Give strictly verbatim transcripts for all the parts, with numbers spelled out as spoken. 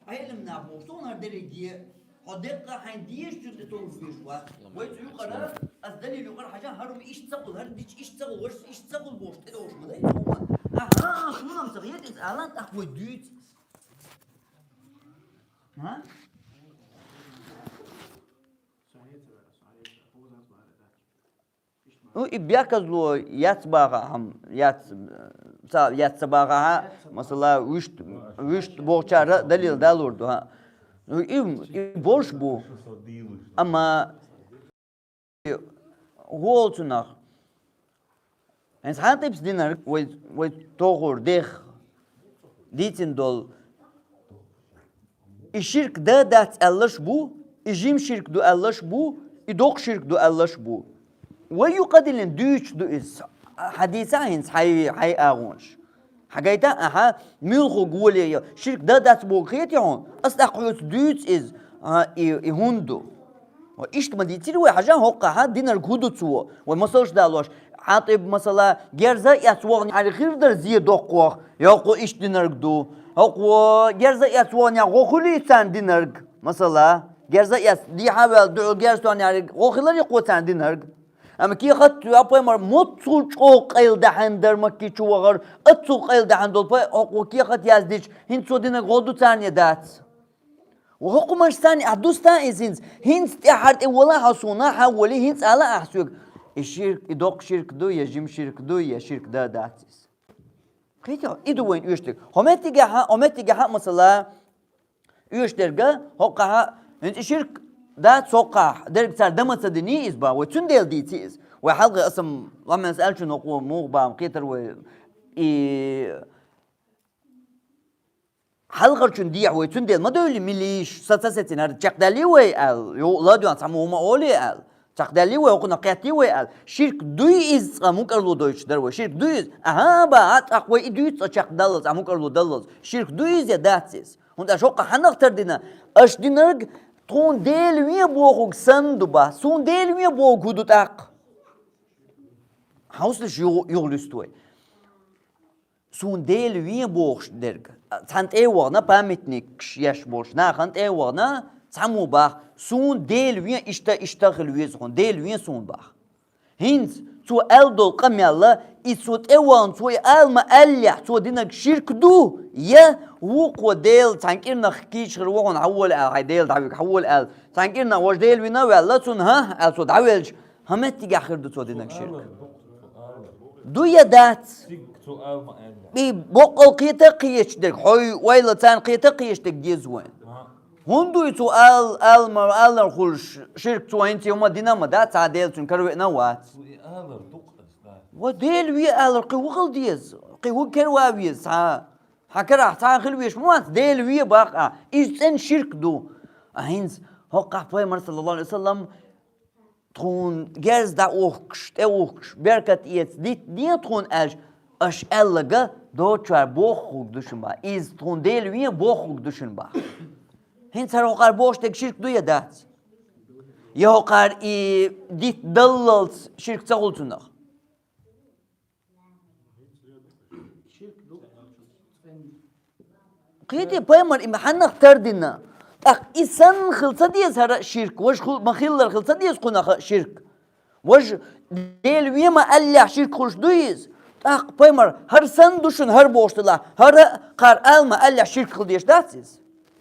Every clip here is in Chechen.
Ӏелам нах бохуш ду хӀара дерриге. Хьо деккъа хьайн дезачун тӀе товш везаш вац. Вай цу юкъара, ас далил юкъара хьажа, хӀара хӀума иштта ца хуьлу, хӀара дича иштта ца хуьлу, ваша иштта ца хуьлу бохуш тӀедогӀуш ма дай цо хӀума. Аха, хӀума ца хета иза ала, тӀаккха вай дуьйцу иза. А? Ну, и бехказло яц бахахь, яц, ца, яц ца бахахь, масала, вуьшта, вуьшта бохучара далил далур ду, хьа. Ну, и, и болуш бу. Амма гӀолцунах. ХӀинца хьан тӀе динарг вай, вай тохур дех дийцина долу. И ширк да дац аьллаш бу, и жима ширк ду аьллаш бу, и доккха ширк ду аьллаш бу. Вай юкъа диллина дуьйцуш ду иза. Хьадийца хӀинца хьай, хьай агӀонаш. Хьагайта, аха, муьлхха гӀоле я, ширк да дац боху хетий хьуна? Ас тӀаккха хьоьца дуьйцу иза, а, и, и хӀунда ду? Ва иштта ма дийцира вай хьажа, хӀоккхахьа динарг хӀун ду цо? Вай масалш далош, Хьатиб, масала, герза а эцна ваханехь хир дара зе доккхох, йоккхо иштта динарг ду. ХӀокхо герза а эцна ваханехь гӀо хуьлий царна динарг? Масала, герза а эцна дехьа а ваьлла дуьхьал герз тоьхнехь гӀо хиларий кхо царна динарг? Амма кехат а пайхамар моццул чӀогӀа къайладаьхьна дара Макки чу вахар, аццул къайладаьхьна долу пай-, хӀокхо кехат яздича, хӀинца цо динарг гӀо ду царна я дац? Ва хӀокхумаш санна ахь дуста иза хӀинца. ХӀинца тӀаьхьара тӀе вала хьо суна, хьан вали, хӀинца ала ахь соьга. И ширк, и доккха ширк ду, я жима ширк ду, я ширк да дац иза. Кхетий хьо? И ду вайн оьшург. ХӀо меттигехьа, хӀо меттигехьа, масала, оьшург дерг, хӀоккхахьа, хӀинца и ширк дац хӀоккхахь, дерг цара дан ма ца дини иза бан, вай цундела дийци иза. Вай хьалха асам ламанца аьллачун хӀокхо муха бан кхетар вай. И Хьалхарчун дехьа вай цундела ма девлли милиш, са ца сецина, хӀара чекхдаьллий вай аьлла, йо, ладоьгӀна цхьаммо хӀума олий аьлла, чекхдаьллий вай, хӀокхунах кхеттий вай аьлла. Ширк дуй иза цкъа мукӀарло дойтуш дара вай, ширк дуй иза? Аха, бан, а, тӀаккха вай и дуьйцу цкъа чекхдаллалц, а, мукӀарло даллалц. Ширк дуй иза я дац иза? ХӀунда аьлча хӀокху хьанах тардина, аша динарг тхуна Дела вен бохург санна ду бан, суна Дела вен бохург хӀун ду тӀаккха? Хьовсалаш юха-, юхалуьсту вай. Суна Дела вен бохуш дерг. Цхьана тӀе а вахана, памятникаш еш болуш нахана тӀе а вахана, цхьаммо бах, суна Дела вен иштта, иштта хила веза хьуна, Дела вен суна бах. ХӀинца цо аьлла долу къамел, и цо тӀе а вахана, цо и ала ма аьллехь, цо динарг ширк ду, я вукхо Дела цхьана кӀирнах кийча хир ву хьуна, хьан вола аьлла, хьайн Дела дӀавига, хьан вола аьлла, цхьана кӀирнах важа Дела вина а ваьлла, цунна, хӀа, аьлла цо дӀавелча, хӀан меттигехь хир ду цо динарг ширк? Ду я дац? И боккъал кхета а кхеташ дерг, хьой ойла царна кхета а кхеташ дерг деза вайн. ХӀунда дуй цо ал-, алма-, алар хуьлуш, ширк цо хӀинца хӀума дина а ма дац, цхьа Дела цуьнан каравеана а вац? Ва Дела ве алар кхин хӀун хила деза? Кхин хӀун караван веза цхьа? Хьан карахь цхьа а хила везаш ма вац, Дела ве бах а, иза цӀена ширк ду. А хӀинца хӀокхахь пайхамар, саллаллаху Ӏалайхи ва саллам, тхуна герз дӀаухкуш, тӀеухкуш, беркат эца дитт де тхуна аьлча, аша аьлларг доцучара бохург ду шуна бах. Иза тхуна Дела вен бохург ду шуна бах. ХӀинца хӀара хӀокхара бохуш дерг ширк ду я дац? Я хӀокхара и дитт даллалц ширк ца хуьлу цунах? Кхетий, пайхамар и хьаннах тардина. ТӀаккха и санна хила ца деза хӀара а ширк, важа хул-, ма-хиллара хила ца деза кхунах а ширк. Важа Дела ве ма аьллехь ширк хуьлуш дуй иза? ТӀаккха пайхамар хӀара санна ду шуна хӀара бохуш делахь, хӀара а кхара ала ма аьллехь ширк хила дезаш дац иза?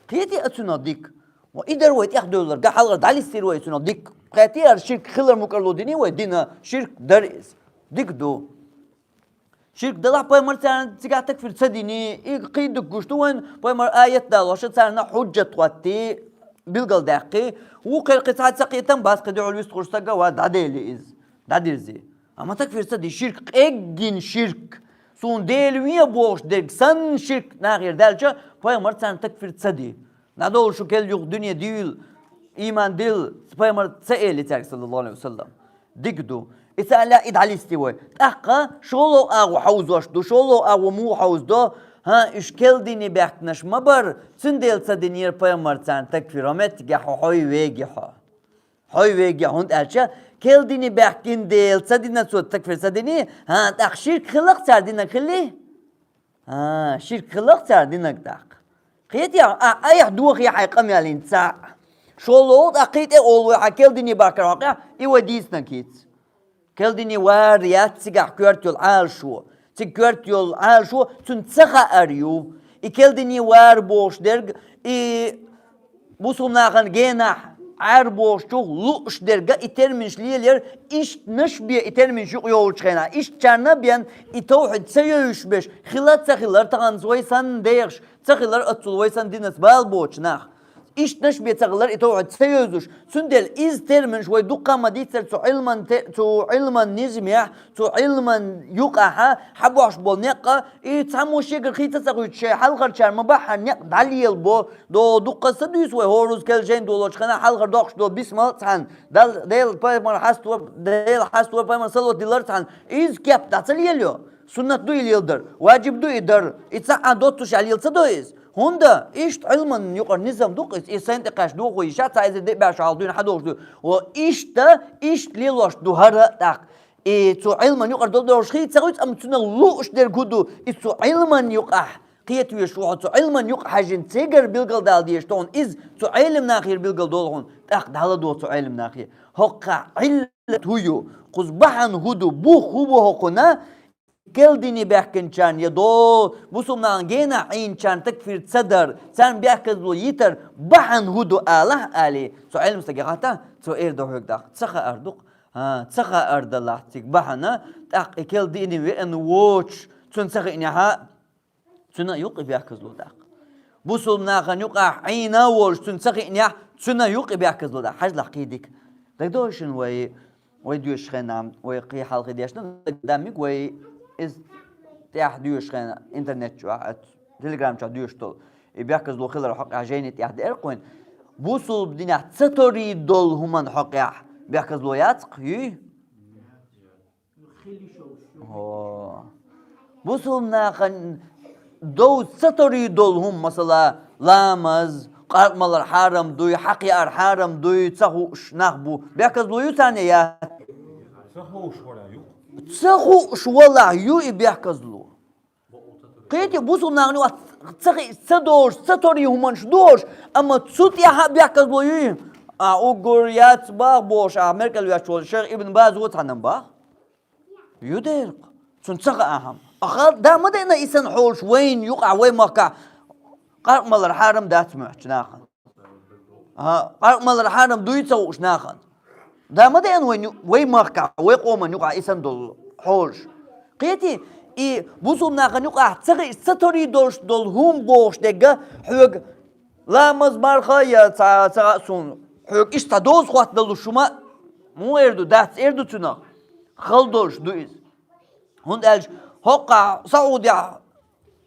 Кхетий а цунах дика? Ва и дара вай тӀехдевлларг, хьалхара дӀалистира вай цунах дика. Кхетий, хӀара ширк хилар мукӀарло дини вай дина, ширк дара иза. Дика ду. Ширк далахь пайхамар царна цигахь такфир ца дини, и кхин дукха гуш ду вайн, пайхамар аят далоша царна хьуджат хӀоттий, билгалдаьккхий, вукхеран кхин цхьа ца кхетам бац, кхин дуьхьал вистхуш стага ва дӀадели иза, дӀадирзи. Амма такфир ца ди, ширк, къеггина ширк. Суна Дела вен бохуш дерг санна ширк нахера даьлча, пайхамар царна такфир ца ди. Надоллашукел юха дуьне дийла, ийман дилла, пайхамар ца эли цаьрга, саллаллаху Ӏалайхи ва саллам. Дика ду. И ца аьлла, и дӀалисти вай. ТӀаккха шолгӀа агӀо хьовзош ду, шолгӀа агӀо муха хьовзадо? ХӀан, уьш кел дини баьхкинарш ма бара, цундела ца динера пайхамар царна такфир, хӀо меттигехь хьо хьой веги хьо. Хьой веги хьо, хӀунда аьлча, кел дини баьхкина дела ца дина цо, такфир ца дини, хӀан, тӀаккха ширк хилла-кх цара динарг хилли? А, ширк хилла-кх цара динарг тӀаккха. Кхетий, а, айхьа дохий хьай къамел хӀинца. ШоллагӀа, тӀаккха кхы тӀе олу вай хьан керла дине бахкар хьокъехь, и вай дийцинарг хӀинца. Керла дине вар яц цигахь коьрта йолу Ӏалашо. Цига коьрта йолу Ӏалашо цунна ца хаар ю. И керла дине вар бохуш дерг, и бусулнахана генахь Ӏар бохучух лууш дерга и терминаш лелаяр, иштанаш бен и терминаш юкъа йолучу хенахь, иштачарна бен и тавхьид ца йовзуш берш хила а ца хилар, тахана вай санна дехаш ца хилар, оццул вай санна динца бала боцу нах. Иштанаш бен ца хилар и тавхьид ца йовзуш. Цундела иза терминаш вай дуккха а ма дийццара цу Ӏилман те-, цу Ӏилман низамехь, цу Ӏилман юкъахь хьан бохьуш болу некъ, и цхьаммо шегара хийца ца хуьйцуш, шайн хьалхарчара ма баххьара некъ дӀалелабо, до дуккха а ца дуьйцу вай, хӀораза керла жайна долочу хенахь хьалхара доккхуш долу бисмал цхьаьна, Дал-, Делан пайхамар хьаста вара, Дела хьаста вара пайхамар салот дилар цхьаьна. Иза кеп дӀа ца лелайо? Суннат ду и леладар, ваджиб ду и дар, и цхьа а доццуш лела ца до иза? ХӀунда иштта Ӏилман юкъара низам ду-кх иза, и сайн тӀе кхаьчна дохо йиш яц, цхьа эзар деа бӀе шо хьалха дуьйна хьан дохуш ду. О, иштта, иштта лелош ду хӀара а тӀаккха. И цу Ӏилман юкъара долу долуш хи ца хуьйцу, амма цунах лууш дерг хӀун ду? И цу Ӏилман юкъахь кхетавеш ву хьо, цу Ӏилман юкъа хьаьжжина цигара билгалдала дезаш ду хьуна иза, цу Ӏелам нахера билгалдолу хьуна, тӀаккха дӀаладо цу Ӏелам нахе. ХӀокхахь Ӏиллат хӀун ю? Кхуза бахьана хӀун ду? Бух хӀун бу хӀокхуна? Керла дине баьхкинчарна я до бусулнахана генахь Ӏийначарна такфир ца дар, царна бехказло йитар бахьана хӀун ду алахь, алий, цу Ӏелам стаге хатта, цо эр ду хьоьга тӀаккха. Ца хаар ду-кх. ХӀан, ца хаар далахь цига бахьана, тӀаккха и керла дине веана воцуш, цунна ца хиънехь, цуьнан а ю-кх и бехказло тӀаккха. Бусулнахана юкъахь Ӏийна а волуш, цуьнан ца хиънехь, цуьнан а ю-кх и бехказло тӀаккха. Хьажалахь кхин дика. ДагадогӀий шуна вай, вай доьшучу хенахь, вай кхин хьалхе дешна, дан мега вай иза тӀехь доьшучу хенахь, интернет чохь, оцу телеграм чохь доьшуш долу. И бехказло хилар хьокъехь жайни тӀехь деара-кх вайна. Бусулба динехь ца торий долу хӀуманна хьокъехь бехказло яц-кх, юй? ХӀо. Бусулнахана довза ца торий долу хӀума, масала, ламаз, къаркъа малар хьарам дуй, хьакъ яар хьарам дуй, ца хууш нах бу. Бехказло ю царна я? Ца хууш валахь ю. Ца хууш валахь ю и бехказло. Кхетий, бусулнахана юкъахь ца хи-, ца долуш, ца торий хӀуманаш долуш, амма цу тӀехь а бехказло юй? А, уггар яц бах бохуш, а, меркӀал веш волу шайх Ибн Баз ву цхьаьна бах. Ю дера-кх. Цунна ца хаахьама. Аха, да ма деана и санна хьолаш вайна юкъахь, вай махкахь къаркъа малар хьарам дац моьттучу нахана. ХӀан, къаркъа малар хьарам дуй ца хууш нахана. Да ма деана вайн ю-, вай махкахь, вай къоман юкъахь и санна долу хьолаш. Кхетий, и бусулнахана юкъахь ца хи-, ца торий долуш долу хӀума бохуш дерг хьоьга ламаз, марха я цхьа, цхьа а суна, хьоьга иштта цхьа доза хӀоттадалуш хӀума, муха эр ду, дац эр ду цунах. Хала долуш ду иза. ХӀунда аьлча хӀокхахь Саудехь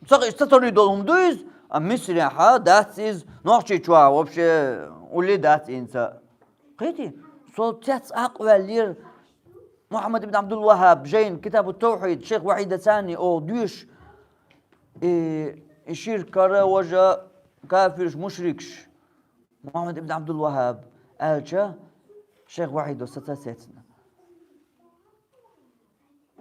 ца хи-, ца торий долу хӀума ду иза, а Мисрехь дац иза, Нохчийчохь вообще уллий дац хӀинца. Кхетий, со цец Ӏакъваьллера Мухьаммад ибн Абдул-Ваххаб жайна Китабу Тавхьид, шайх Вахьида царний оха доьшуш, и, и ширкара важа кафирш, мушрикш. Мухьаммад ибн Абдул-Ваххаб аьлча, шайх Вахьидо саца сецна.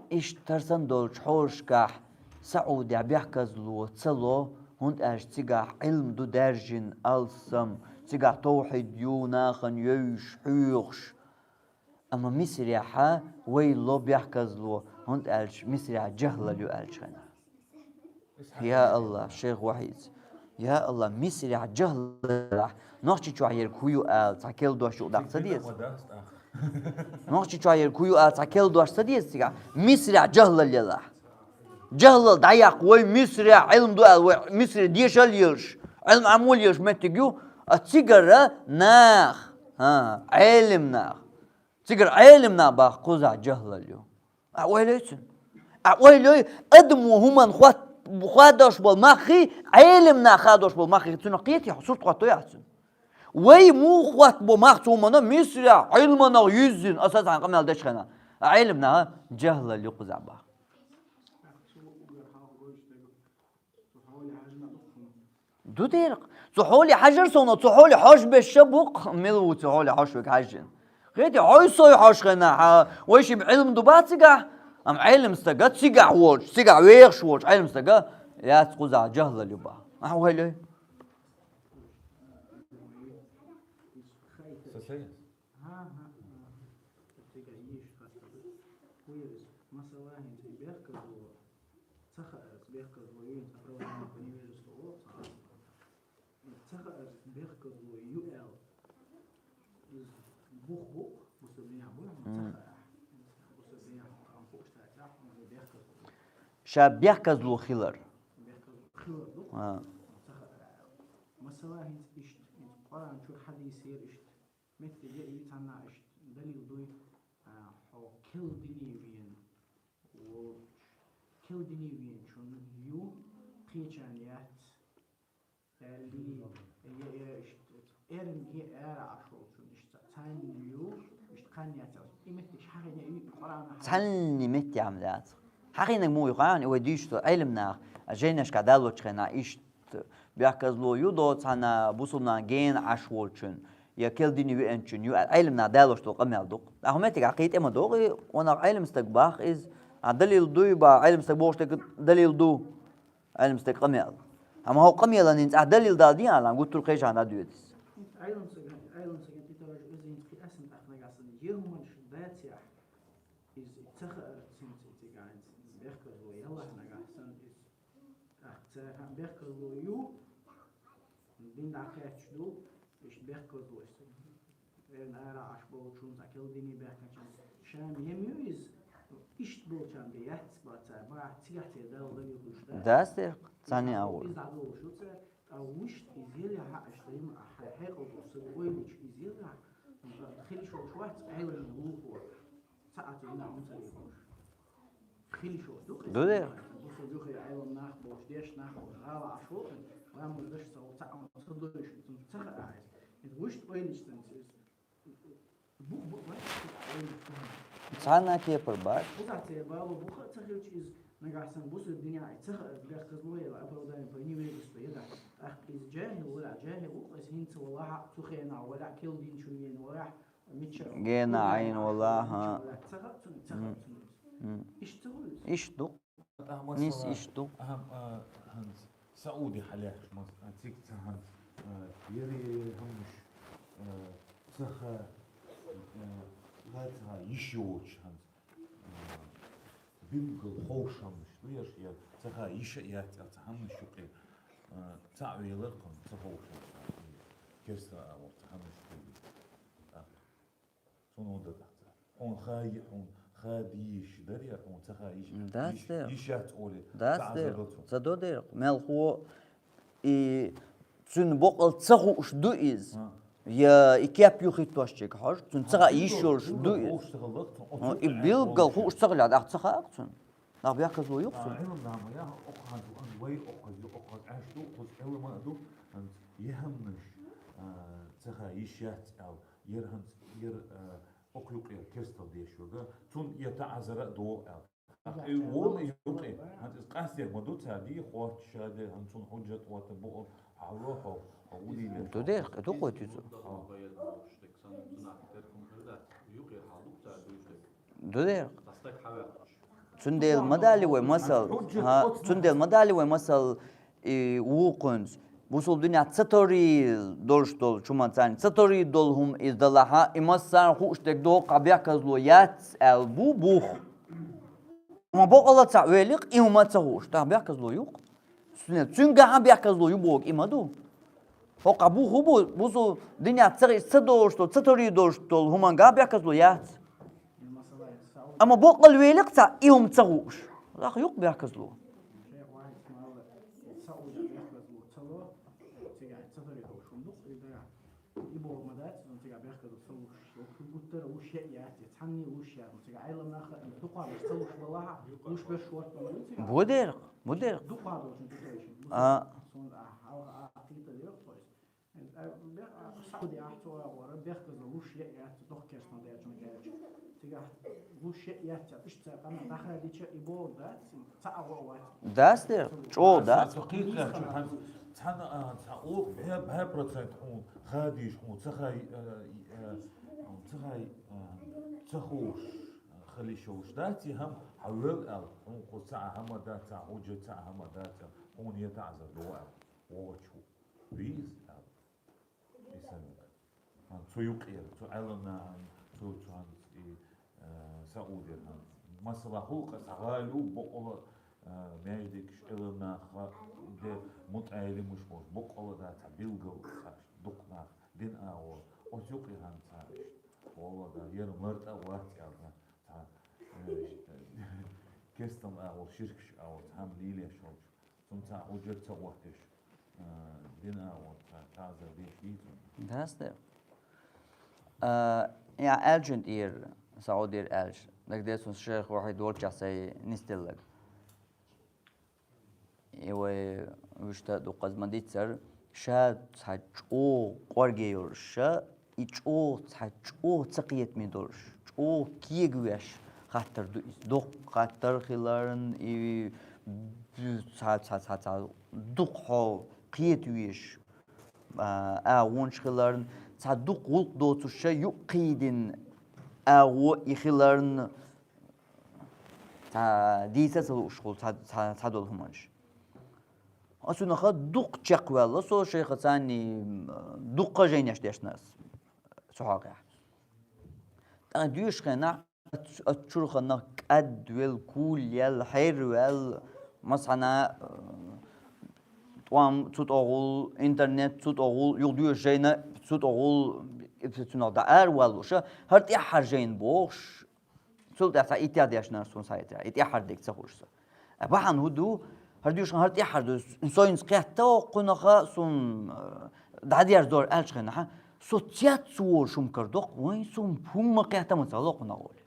Иштта тарсан долчу хьолашкахь Саудехь бехказло ца ло, хӀунда аьлча цигахь Ӏилм ду даьржина алссам, цигахь тавхьид ю нахана йовзуш, хьоьхуш. Амма Мисрехь вай ло бехказло, хӀунда аьлча Мисрехь жахӀлал ю аьллачу хенахь. Я АллахӀ, шайх Вахьидс. Я АллахӀ, Мисрехь жахӀлал. Нохчийчохь ерг хӀун ю ала цхьа керла дош юкъа даккха ца деза? Нохчийчохь ерг хӀун ю ала цхьа керла дош ца деза цигахь? Мисрехь жахӀлал елахь. ЖахӀлал дӀаяккха, вай Мисрехь Ӏилм ду аьлла, вай Мисре дешал а елаш, Ӏилм Ӏамал а елаш меттиг ю, а цигара нах, хӀа, Ӏелим нах. Цигара Ӏелим нах баха кхузахь жахӀлал ю. Ахь ойла йой цуьнан? Ахь ойла йой, адамо хӀуманна хот-, хадош болу маххий, Ӏелим нах хадош болу маххий, цунах кхетий хьо, сурт хӀоттой ахь цуьнан? Вай муха хӀоттабо мах цу хӀуманна, Мисрехь Ӏилманах юьззина, аса цхьаьна къамел дечу хенахь, а Ӏелим наха жахӀлал ю кхузахь баха. Ду дера-кх. Цу хьоле хьажар суна, цу хьоле хьожа беш а бу-кх, мила ву цу хьоле хьожуш верг хьаьжжина. Кхетий, хьой-сой хьожу хенахь, вай шиъ Ӏилма ду бац цигахь, амма Ӏелим стага цигахь волчу, цигахь вехаш волчу Ӏелим стага яц кхузахь жахӀлал ю баха. Ахь ойла йой. Ага, ага. Цигахь йиш хастар. Хуйрис, масала, хӀинца и бехказло, ца хаарца бехказло ю, хӀинца оправдание по невежеству, ца хаарца. Ца хаарца бехказло ю аьлла. Из бух бу, бусурдинехь бу, ца Мгм. хаарца. Бусурдинехь хам хууш ца цахь, бехказло. Ша бехказло хилар. Бехказло хилар ду. А. Ца хаарца. Масала, хӀинца иштта, хӀинца Къуръан чура, хьадисера иштта. Меттиге и цхьанна иштта далил дуй, а, хьо кел дине вен, во кел дине венчун ю, кхечан яц, аьлли, я, я, иштта, эрнге ара Ӏаш волчун, иштта, цхьанна ю, иштта, кханна яц, и меттигаш хьахийна, и Къуръана хьахийна. Цхьанна метте ам дац. Хьахийнарг муха ю, хьан, и вай дийшто Ӏилманах, жайнашка далочу хенахь иштта бехказло ю доцу хьан бусулнан гена Ӏаш волчун, я кел дине веанчун ю, Ӏилманах далош долу къамел ду. Ахьа меттиг ахь кхин тӀе ма догӀу, и, ванах Ӏилма стаг бах иза, а далил дуй бах, Ӏилма стаг бохуш дерг далил ду, Ӏилма стаг къамел. Амма хӀокху къамелан хӀинца ахь далил дала дин алан, гуттар кхечахьа дӀадоьду иза. Ӏилма стаг, Ӏилма стаг, иза хӀинца кхин асин тӀаккха нагахь санна, ер хӀуманаш дацахь, иза ца хаарца, хӀинца и цигахь, бехказло ялахь нагахь санна, иза ТӀаккха цара бехказло ю, дин дӀакхаьчча ду, иштта бехказло ю. Эрна ара Ӏаш болчун, цхьа кел дине бехкачун, ша мем ю иза, иштта болчарна бен яц бац цара, бахьа цигахь церан Далла лагӀа хуьлуш дац. Дац дерг, цхьанне а ву. Иза дӀадолуш ю цара, ткъа вуьшта иза елахь а, иштта рима а хьайн хьекъал долу стага ойла йича иза елахь, хила йиш йолуш вац Ӏелам вукхо. Ца а цу динахь хӀума ца лелош. Хила йиш йолуш ду-кх иза. Ду дера. Бусалба юххе Ӏелам нах болуш, дешна нах болуш, гӀала Ӏаш ву-кх, ламаз даш ца, ца а ца дойуш, ца хаа иза. Иза вуьшта ойла йича санна иза. Бу-, бу-, бу-, Цхьанна кепара бац. Кхузахь церан бало бу-кх ца хилча иза, нагахь санна бусалба динехь ца хаа, бехказло яла, оправдание по невежеству яла. ТӀаккха иза жахӀил валахь, жахӀил ву-кх иза хӀинца валахь а, цу хенахь валахь а, кел динчу вен валахь а, Гена Ӏийна валахь, хӀа. Иштта ду. Нийса иштта ду. Ахьа, масала, ахьа, а, хӀанз Сауди хьалаьхча, мас-, а, цига ца хӀанз, а, ери хӀуманаш, а, ца ха, а, ла ца ха йиш йоцуш хӀанз, а, билггал ховш хӀуманаш ду, еш, я ца ха йиш а яц, я ца хӀуманаш юкъе, а, ца а велар, кхунна ца ховш хӀуманаш, а, керста а вац, ца хӀуманаш ду. Цунна хӀун дан тахьа цара? Хьуна хаа, хьуна хаа дийш дарий, хьуна ца хаа йиш, дац йиш, дера. Йиш яц олий, дац ца дера. Ца до дера. Мелхо и цуьнан боккъал ца хууш ду иза. А. Я и кеп ю хӀиттош чега хьожа, цуьнан ца хаа йиш йолуш ду иза. Хууш ца хилла, цунна, а, и билггал хууш ца хилла, ахь ца хаьа цунна. Нах бехказло ю-кх цунна. А, Ӏилманан ма яха, оккханца, вай оккхаза, оккхаза Ӏаш ду, кхуза Ӏилма а ду, хӀанз яханнаш, а, ца хаа йиш яц аьлла. Яр хӀанз, яр, а, окху юкъера керстал деш верг, цунна и таӀзар а догӀу аьлла. ТӀаккха и волу и юкъе, хӀанз иза къастер ма ду цара, дий, хоттуш ша де, хӀанз цунна хьуджат хӀотта бу, хьалло хьо, хьо ву дийла. Ду дера, ду кхо тузу. Ду дера. Цундела ма дали вай масал, хӀа, цундела ма дали вай масал, и вукхунца, бусалба динехь ца торий долуш долчу хӀуманца, ца торий долу хӀума иза далахь а, и массарна хууш дерг догӀу, кху бехказло яц аьлла бу бух. Амма боккъалла ца велира, и хӀума ца хууш, тӀаккха бехказло ю-кх. Цуьнан, цуьнгахь а бехказло ю боху, и ма ду. ХӀокху бух хӀун бу, бусалба динехь ца хиъча ца долуш долу, ца торий долуш долу хӀуманга бехказло яц. Амма боккъалла велира цхьаъ, и хӀума ца хууш. Нах ю-кх бехказло. И боху ма дац, ну, цигахь бехказло ца луш, гуттара луш яц, я цхьанне луш яц, ну, цигахь Ӏелам наха дукха луш ца луш валахьа, луш берш вортта ма ю цигахь. Бу дерг, бу дерг. Дукха долчун тутайшин. А. Сон а, хьалха а, кхета дерг тхойс. Э, бех-, а, Сауди ахь цу агӀора бехказло луш яц, дохкерстан дерчун кхерча. Цигахь луш яц, иштта цара къамел даха дича, и боху дац, ца а вац. Дац дерг, чӀогӀа дац. Со кхийкхачу хӀанз цхьана, а, цхьа оха бӀе, бӀе процент хьуна хадийш, хьуна ца хай, а, а, хьуна ца хай, а, ца хууш, а, хила йиш йолуш дац, и хӀама хьан вел аьлла, хьуна кху ца а хӀама дац, ца а хьуджа, ца а хӀама дац аьлла, хьуна я таӀзар до аьлла, вочу вийза аьлла. И санна. Хьан цу юкъера, цу Ӏеламнахана, цу, цу хӀанз и, э, Саудера хӀанз. Масала, хӀулкъа цхьа гӀала ю, бокъала, э, маьждигаш, Ӏеламнаха, де мутаӀелимаш болаш, бокъала да цхьа билггал цхьа дукха нах, дин агӀор. Оцу юкъера хӀанз цхьа ишт, валла да, яра мартӀа а вац аьлла, цхьа, э, ишт, э, керстан агӀор, ширкаш агӀор, цхьа хӀама лелаеш йолча. Цунца хьуджат ца гӀотташ, а, дин а гӀотта, таза деш дийцун. Даста. А, я аьлчун тӀера, Саудера аьлча, дагадеца шейх Вахьид волча сай нисделлаг. И вай вуьшта дукхаза ма диццар, ша цхьа чӀогӀа къорге йолуш, ша и чӀогӀа цхьа чӀогӀа ца кхетаме долуш, чӀогӀа кегавеш хаттар ду иза. Доккха хаттар хиларна, и цхьа, цхьа, цхьа, цхьа дукха хьо кхетавеш, а, агӀонаш хиларна, цхьа дукха гӀуллакх доцуш ша юкъ кхийдина агӀо и хиларна, цхьа дийца ца лууш хула цхьа, цхьа, цхьадолу хӀуманаш. Ас цунах дукха чекхваьлла, со шайхаца дуккха жайнаш дешна ас цу хьокъехь. ТӀаккха доьшучу хенахь оцу чурханах кӀадвелла, кулъелла, хьервелла, масхьана, э, тӀом цу тӀогӀул, интернет цу тӀогӀул, юха доьшучу жайна цу тӀогӀул, цунах дӀа араваллуш, хӀара тӀаьххьара жайна бохуш, цул тӀаьхьа цхьа иттех дешнарш суна схьаэцира, и тӀаьххьара дерг ца хууш сан. Э, бахьана хӀун ду? ХӀара доьшуш хӀара тӀаьххьара ду, со хӀинца кхетта кхунах, суна, э, дӀадерзор аьллачу хенахь, со цец волуш хӀума карадоккху, вайн суна хӀумма кхетта ма ца ло кхунах олий.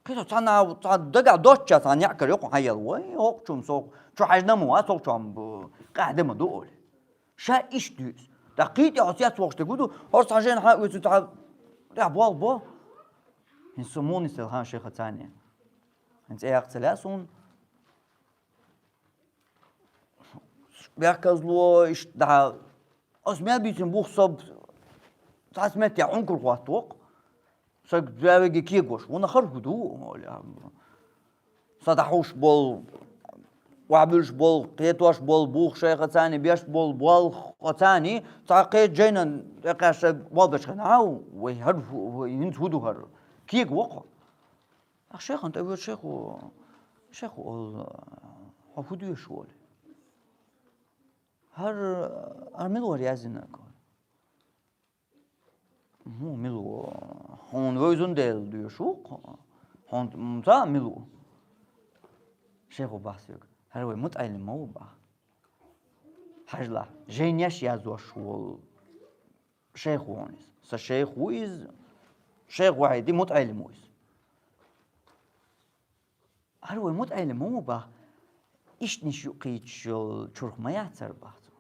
Кхин со цхьана, цхьа дагахь доцча цхьа некъ карайо кху хьан яла, вайн хӀокхучунна со чу хьаьжна ма вац, хӀокхучунна къаьхьа де ма ду олий. Ша иштта дуьйцу. ТӀаккха кхин тӀе хьо цец вохуш дерг хӀун ду? ХӀора цхьа жайна хьан оьцу цхьа тӀехь болх бо? ХӀинца со муха нисделла хьан шайхаца? ХӀинца цӀе яккха ца лаьа суна. Бехказло иштта дӀа. Ас мел бийцина бух со цхьацца меттехь Ӏункар хӀоттавоккху. Сан ваьвеге кегош. Вуна хар хӀун ду? Сан дӀахьуш болу, охьабуьллуш болу, кхетош болу бух шайхаца, беш болу болх оцани, цхьа кхечу жайнан тӀекхаьчча болх бечу хенахь, вай хӀара хӀу-, вай хӀинца хӀун ду хӀара? Кега воккху. Ах, шайхана тӀе воьду, шайхо, шайхо олу, хьо хӀун доьшуш волу? ХӀара, хӀара мила вара яздинарг? ХӀун мила ву? Хьуна вевзина дела доьшуш ву-кх. Хьуна ца мила ву? Шайхо бах соьга. ХӀара вай мутаӀеллим ма ву бах. Хьажал, жайнаш яздеш волу шайх ву хьуна иза. Сан шайх ву иза. Шайх Вахьиди мутаӀеллим ву иза. ХӀара вай мутаӀеллим ма ву бах. Иштанаш юкъ кхийдаш йолу чурх ма яц хӀара бах цо.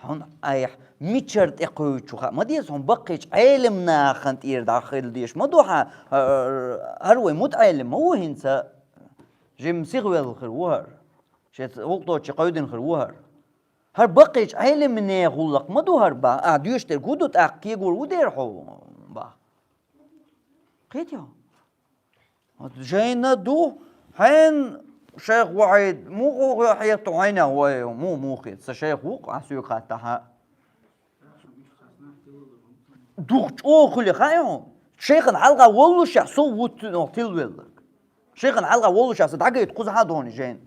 Хьуна айхьа мичара тӀекхуьучу хаа ма деза, хьуна баккхийчу Ӏелам нахана тӀера дӀахила дезаш ма ду хьан, хӀара вай мутаӀеллим ма ву хӀинца, жимма сихвелла хир ву хӀара, шеца гӀуллакх доцчу кхойдина хир ву хӀара. ХӀара баккхийчу Ӏелимне гӀуллакх ма ду хӀара бах, ахь доьшуш дерг хӀун ду тӀаккха, кегор ву дера хьо бах. Кхетий хьо? Жайна ду, хьайна шайх Вахьид, муха хьехта хьайна вай, муха, муха хета, сан шайх ву-кх, ахь соьга хаттахь. Дукха чӀогӀа хуьлу хаьий хьуна? Шайхана хьалха воллушехь, со ву цунах тилвелларг. Шайхана хьалха воллушехь, сан дӀагайта кхузахь а дохуна жайна.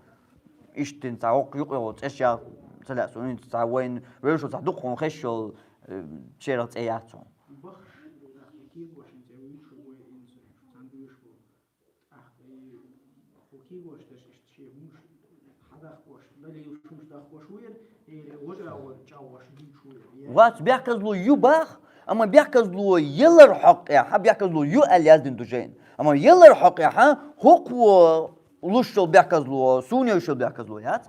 Иштта цхьа хӀокху юкъа йолу цӀе ша ца лаьа суна, хӀинца цхьа вайна вевзаш волу цхьа дукха хьуна хезаш йолу, э, шерал цӀе яц хьуна. Вац, бехказло ю бах, амма бехказло ялар хьокъехь, бехказло ю аьлла яздина ду жайна. Амма ялар хьокъехь, хӀокхо луш йолу бехказло, суна йолуш йолу бехказло яц.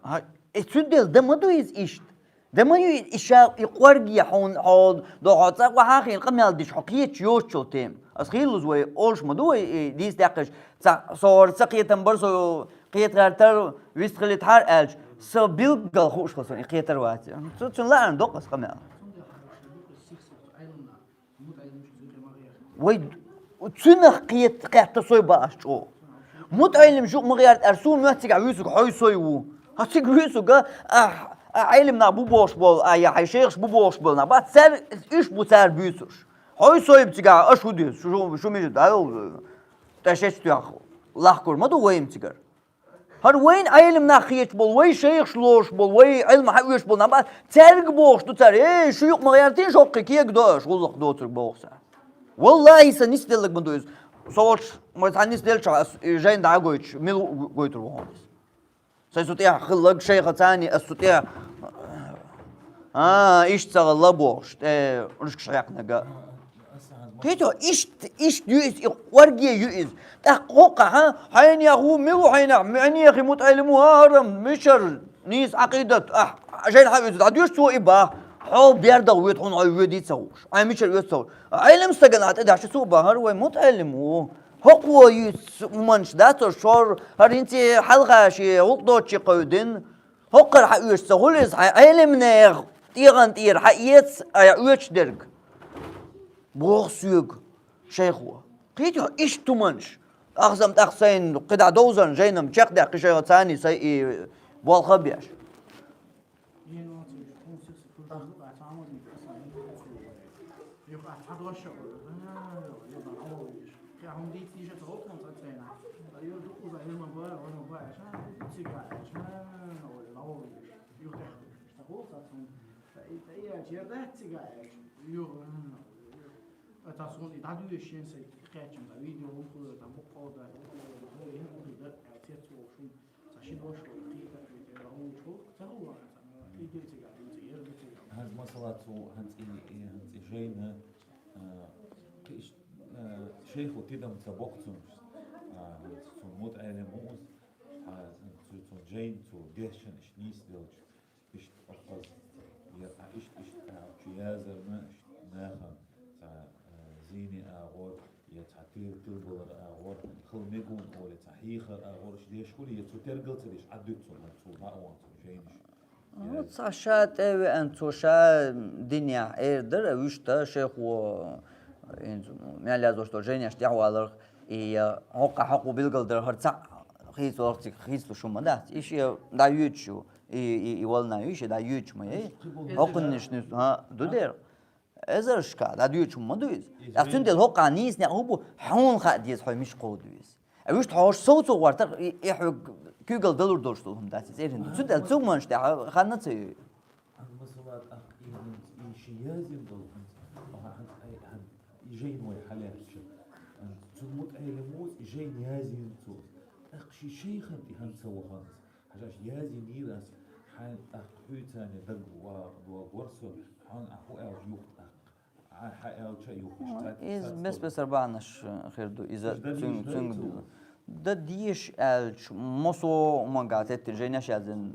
А, э, цуьнан дела дан ма ду иза иштта. Дан ма ю иза, и ша, и къорге хьуна, хьо, до хьо цӀа вахьа хиъна къамел дича, хьо кхеташ йоцучул тема. Ас хийллаза вай олуш ма ду вай, и дийца даьккхича, ца, со хӀора ца кхетам бара, со кхета гӀертара, вистхилийтахьара аьлча, со билггал хууш хила суна, и кхетар вац. Цу, цуьнан лаарна доккху ас къамел. Вай цуьнах кхет-, кхетта сой бааш чӀогӀа. МутаӀеллим шу ма гӀерта аьлча, сона моьтту цигахь вуьйцург хьо со ву. Хьо цига вуьйцург, а, а, Ӏелим нах бу бохуш болу, а, я хьайн шайхаш бу бохуш болу нах бац, цара, уьш бу цара буьйцурш. Хьо со бу цигахь, аша хӀун ду, шу, шу, шу мича ду, тӀе шеч тоьхна лахкор ма ду вай-м цигара. ХӀара вайна Ӏелим нах хеташ болу, вай шайхаш лоруш болу, вай Ӏилма хьаоьцуш болу нах бац, цаьрга бохуш ду цара, эй, шу юкъа ма гӀертийша, хӀокхуьнан кега до аша, гӀуллакх доцург боху цара. Валлахи, сан нисделларг ма ду иза. Со волчу, ма цхьа нисделлачохь ас и жайна дӀа а гойтуш, мила гойтур ву хьуна иза? Сайн цу тӀехь хилларг шайхаца а, ас цу тӀехь, а, иштта ца хилла бохуш, тӀе ручкаш хьаькхнарг. Кхетий хьо, иштта, иштта ю иза, и кӀорге ю иза. ТӀаккха хӀокхахь, хьенех ву, мила ву хьенех, муьнехи мутаӀеллим ву, хӀара мичара нийса Ӏакъидат, ахь, жайна хьан оьцу дӀадоьшу, цо и боху. Хьо бердах воьду хьуна, хьо воьдий ца хууш. Хьайн мичара оьцу ца хууш. Ӏелим стагана хьан тӀе даьхча, цо боху, хӀара вай мутаӀеллим ву. ХӀокхо юьйцу хӀуманаш дац хӀара шор, хӀара хӀинца хьалха шен гӀуллакх доцчу кхевдина. ХӀокхара хьан оьцу ца хуьлу иза, хьайн Ӏелимнех тӀегӀан тӀера хьан эца, айхьа оьцуш дерг. Боху соьга шайхо. Кхетий хьо, иштта хӀуманаш. Ахзам тӀаккха сайна кхидӀа довзарна жайнам чекхдаьккхи шайхаца а, сайн и болх а беш. Ткъа суна и дӀадоьшу шен сайн кхеччам, ткъа видео хӀума хуьлу, ткъа букъо дан, букъо дан, хӀума хӀума дан, аьлла, цец волуш хӀума, ткъа ши дош волу, кхийта, кхийта, хӀума чу, ца хӀума, ткъа кхийта цига, цига, цига, цига. ХӀанз масала цу, хӀанз и, и, хӀанз и жайна, а, кхиш-, а, шайхо тидам ца боккху цунах, а, хӀанз цунна мутаӀеллим ву иза, а, цу, цунна жайна, цу дешшана иштта нийса делча, иштта оццаза, я, а, иштта, иштта, а, чу язарна, иштта нахана цхьа, а, зийне агӀор, я цхьа тил-, тилбалар агӀор, хила мегаш ву олий, цхьа хьехар агӀор, иштта деш хуьлу, я цо тергал ца деш, Ӏаддуьту цо, цо дӀа а ван цо жайнаш. Ну, цхьа ша тӀе а веана, цо ша динехь эр дара, вуьшта шайхо, хӀинца мел яздеш долу жайнаш тӀехь валарх, и, я, хӀокхахь хьокхо билгал дара, хӀара цхьаъ хийцалуш цига хийцалуш хӀума дац. И шен дӀайоьдуш ю. И, и, и волна ю, шен дӀайоьдуш ма яй. ХӀокхуннаш нуьс, хӀа, ду дера. Эзаршка дӀадоьдуш хӀума ма ду иза. ТӀаккха цундела хӀокхахь нийса некъ хӀун бу, хьуна хаа деза хьо мича кховду иза. А вуьшта хьо шовцо гӀортар, и, и хьоьга куьйгалла далур долуш долу хӀума дац иза, цӀерина ду. Цундела цу хӀуманаш тӀехь ханна ца йой. Масала, тӀаккха и, и ши язйина долу хӀума, хьан, хьан, хьан, и жайна вай хьалаьцча. Цу мутаӀеллим ву иза, и жайна язйина цо. ТӀаккха ши шайхана тӀе хӀунда ца вахана иза? Хьажа, аша язйинийра ас, хьайн тӀаккха хьуьйцане даг ва-, ва-, вара со, хьуна ахьа хӀун аьлча юха тӀаккха. Ахьа аьлча а юха. Иза бес-бесара бахьанаш, э, хир ду. Иза цуьнга, цуьнга ду. Дан дезаш аьлча, массо а хӀуманга теттина жайнаш яздина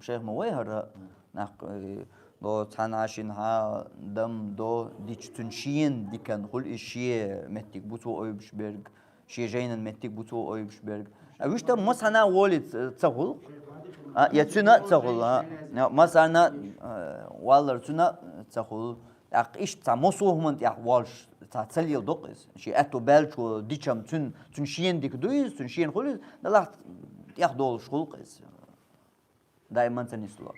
шайх ма вай хӀара. Нах, э, до цхьана шинхьа дам до дича цуьнан шена диканна хуьлу, иза шен меттиг бу цо ойбуш берг. Шен жайнан меттиг бу цо ойбуш берг. А вуьшта масхьана волий ца, ца хуьлу. А, я цуьнан а ца хуьлу, а. Я масхьана, а, валлар цуьнан а ца хуьлу. ТӀаккха иштта цхьа массо а хӀуманна тӀехь волуш, цхьа ца леладо-кх иза. Шен аьтто баьллачо дичам цуьнан, цуьнан шена дика ду иза, цуьнан шена хуьлу иза, далахь тӀехдолуш хуьлу-кх иза. Даиман ца нисло.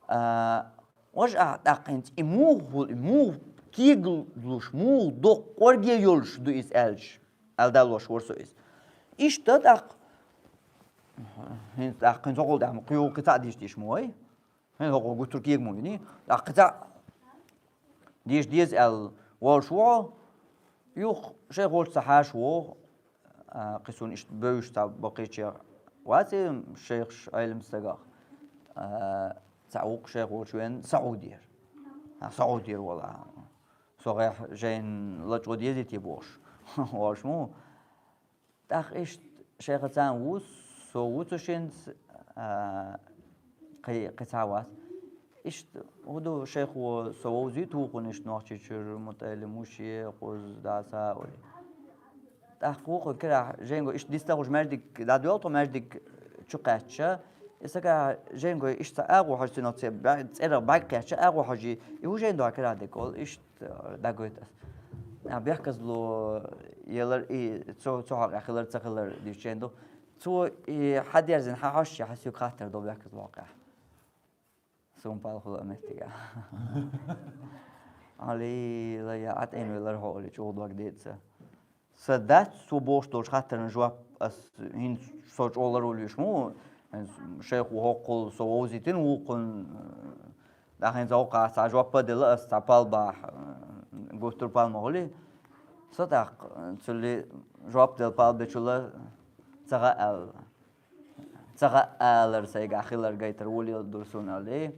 А, важа ахьа тӀаккха хӀинца и муха хуьлу, и муха кегалуш, муха доккха кӀорге йолуш ду иза аьлча, аьлла далош вара со иза. Иштта тӀаккха, хӀинца тӀаккха хӀинца хӀокхул тӀехь ма кхин юха кхин цхьаъ дийша дийша ма вай. ХӀинца хӀокхо гуттар кега ма виний. ТӀаккха кхин цхьаъ дийша деза аьлла волуш ву хьо. Юха шайх волчу ца хьаша вогӀу, а, кхин суна иштта бевзаш цхьа баккхийчех вац и шайхаш Ӏелам стагах, а, цхьа вукху шайх волчу вен СаӀудера. А, СаӀудера вала. Со гӀехь жайна лачкъо дезий те бохуш. Волуш ма ву. ТӀаккха иштта шайхаца а ву, со ву цу шинца, а, кхи-, кхин цхьа вац. Иштта хӀун ду, шайхо со вовзий тухуна иштта Нохчийчуьра, мутаӀеллим ву ше, кхуза дӀа ца олий. ТӀаккха вукху карахь жайнго иштта дистагӀуш маьждиг дӀадоьлху тхо маьждиг чу кхаьчча, и сага жайнго иштта агӀо хьожа цуьнах цӀе бӀа-, цӀерах бӀаьг кхаьчча, агӀо хьожий, и хӀун жайна ду хьан карахь дерг олу, иштта дӀагойту ас. А бехказло елар и цо, цо хьакъехь хилар, ца хилар дийшчен ду. Цо и хьадерзина хьан хьош, хьан соьга хаттар до бехказло хьакъехь. Сун палхула меттига. Али, ла я атӀен велар хьо, али чӀогӀа дог деца. Са дац цо бохуш долчу хаттарна жоп, ас хӀинца со чӀогӀа ларволуьйш ма ву, шайх ву хӀоккхул со вовзийтина вукхун, дахьин ца хӀокху цхьа жоп а делла, ас цхьа пал бахьа, гуттар пал ма хуьли. Со тӀаккха цуьлли жоп делла пал бечула ца хаьа аьлла. Ца хаьа алар сайгахь хилар гайтар вуо лела дура суна аьлла.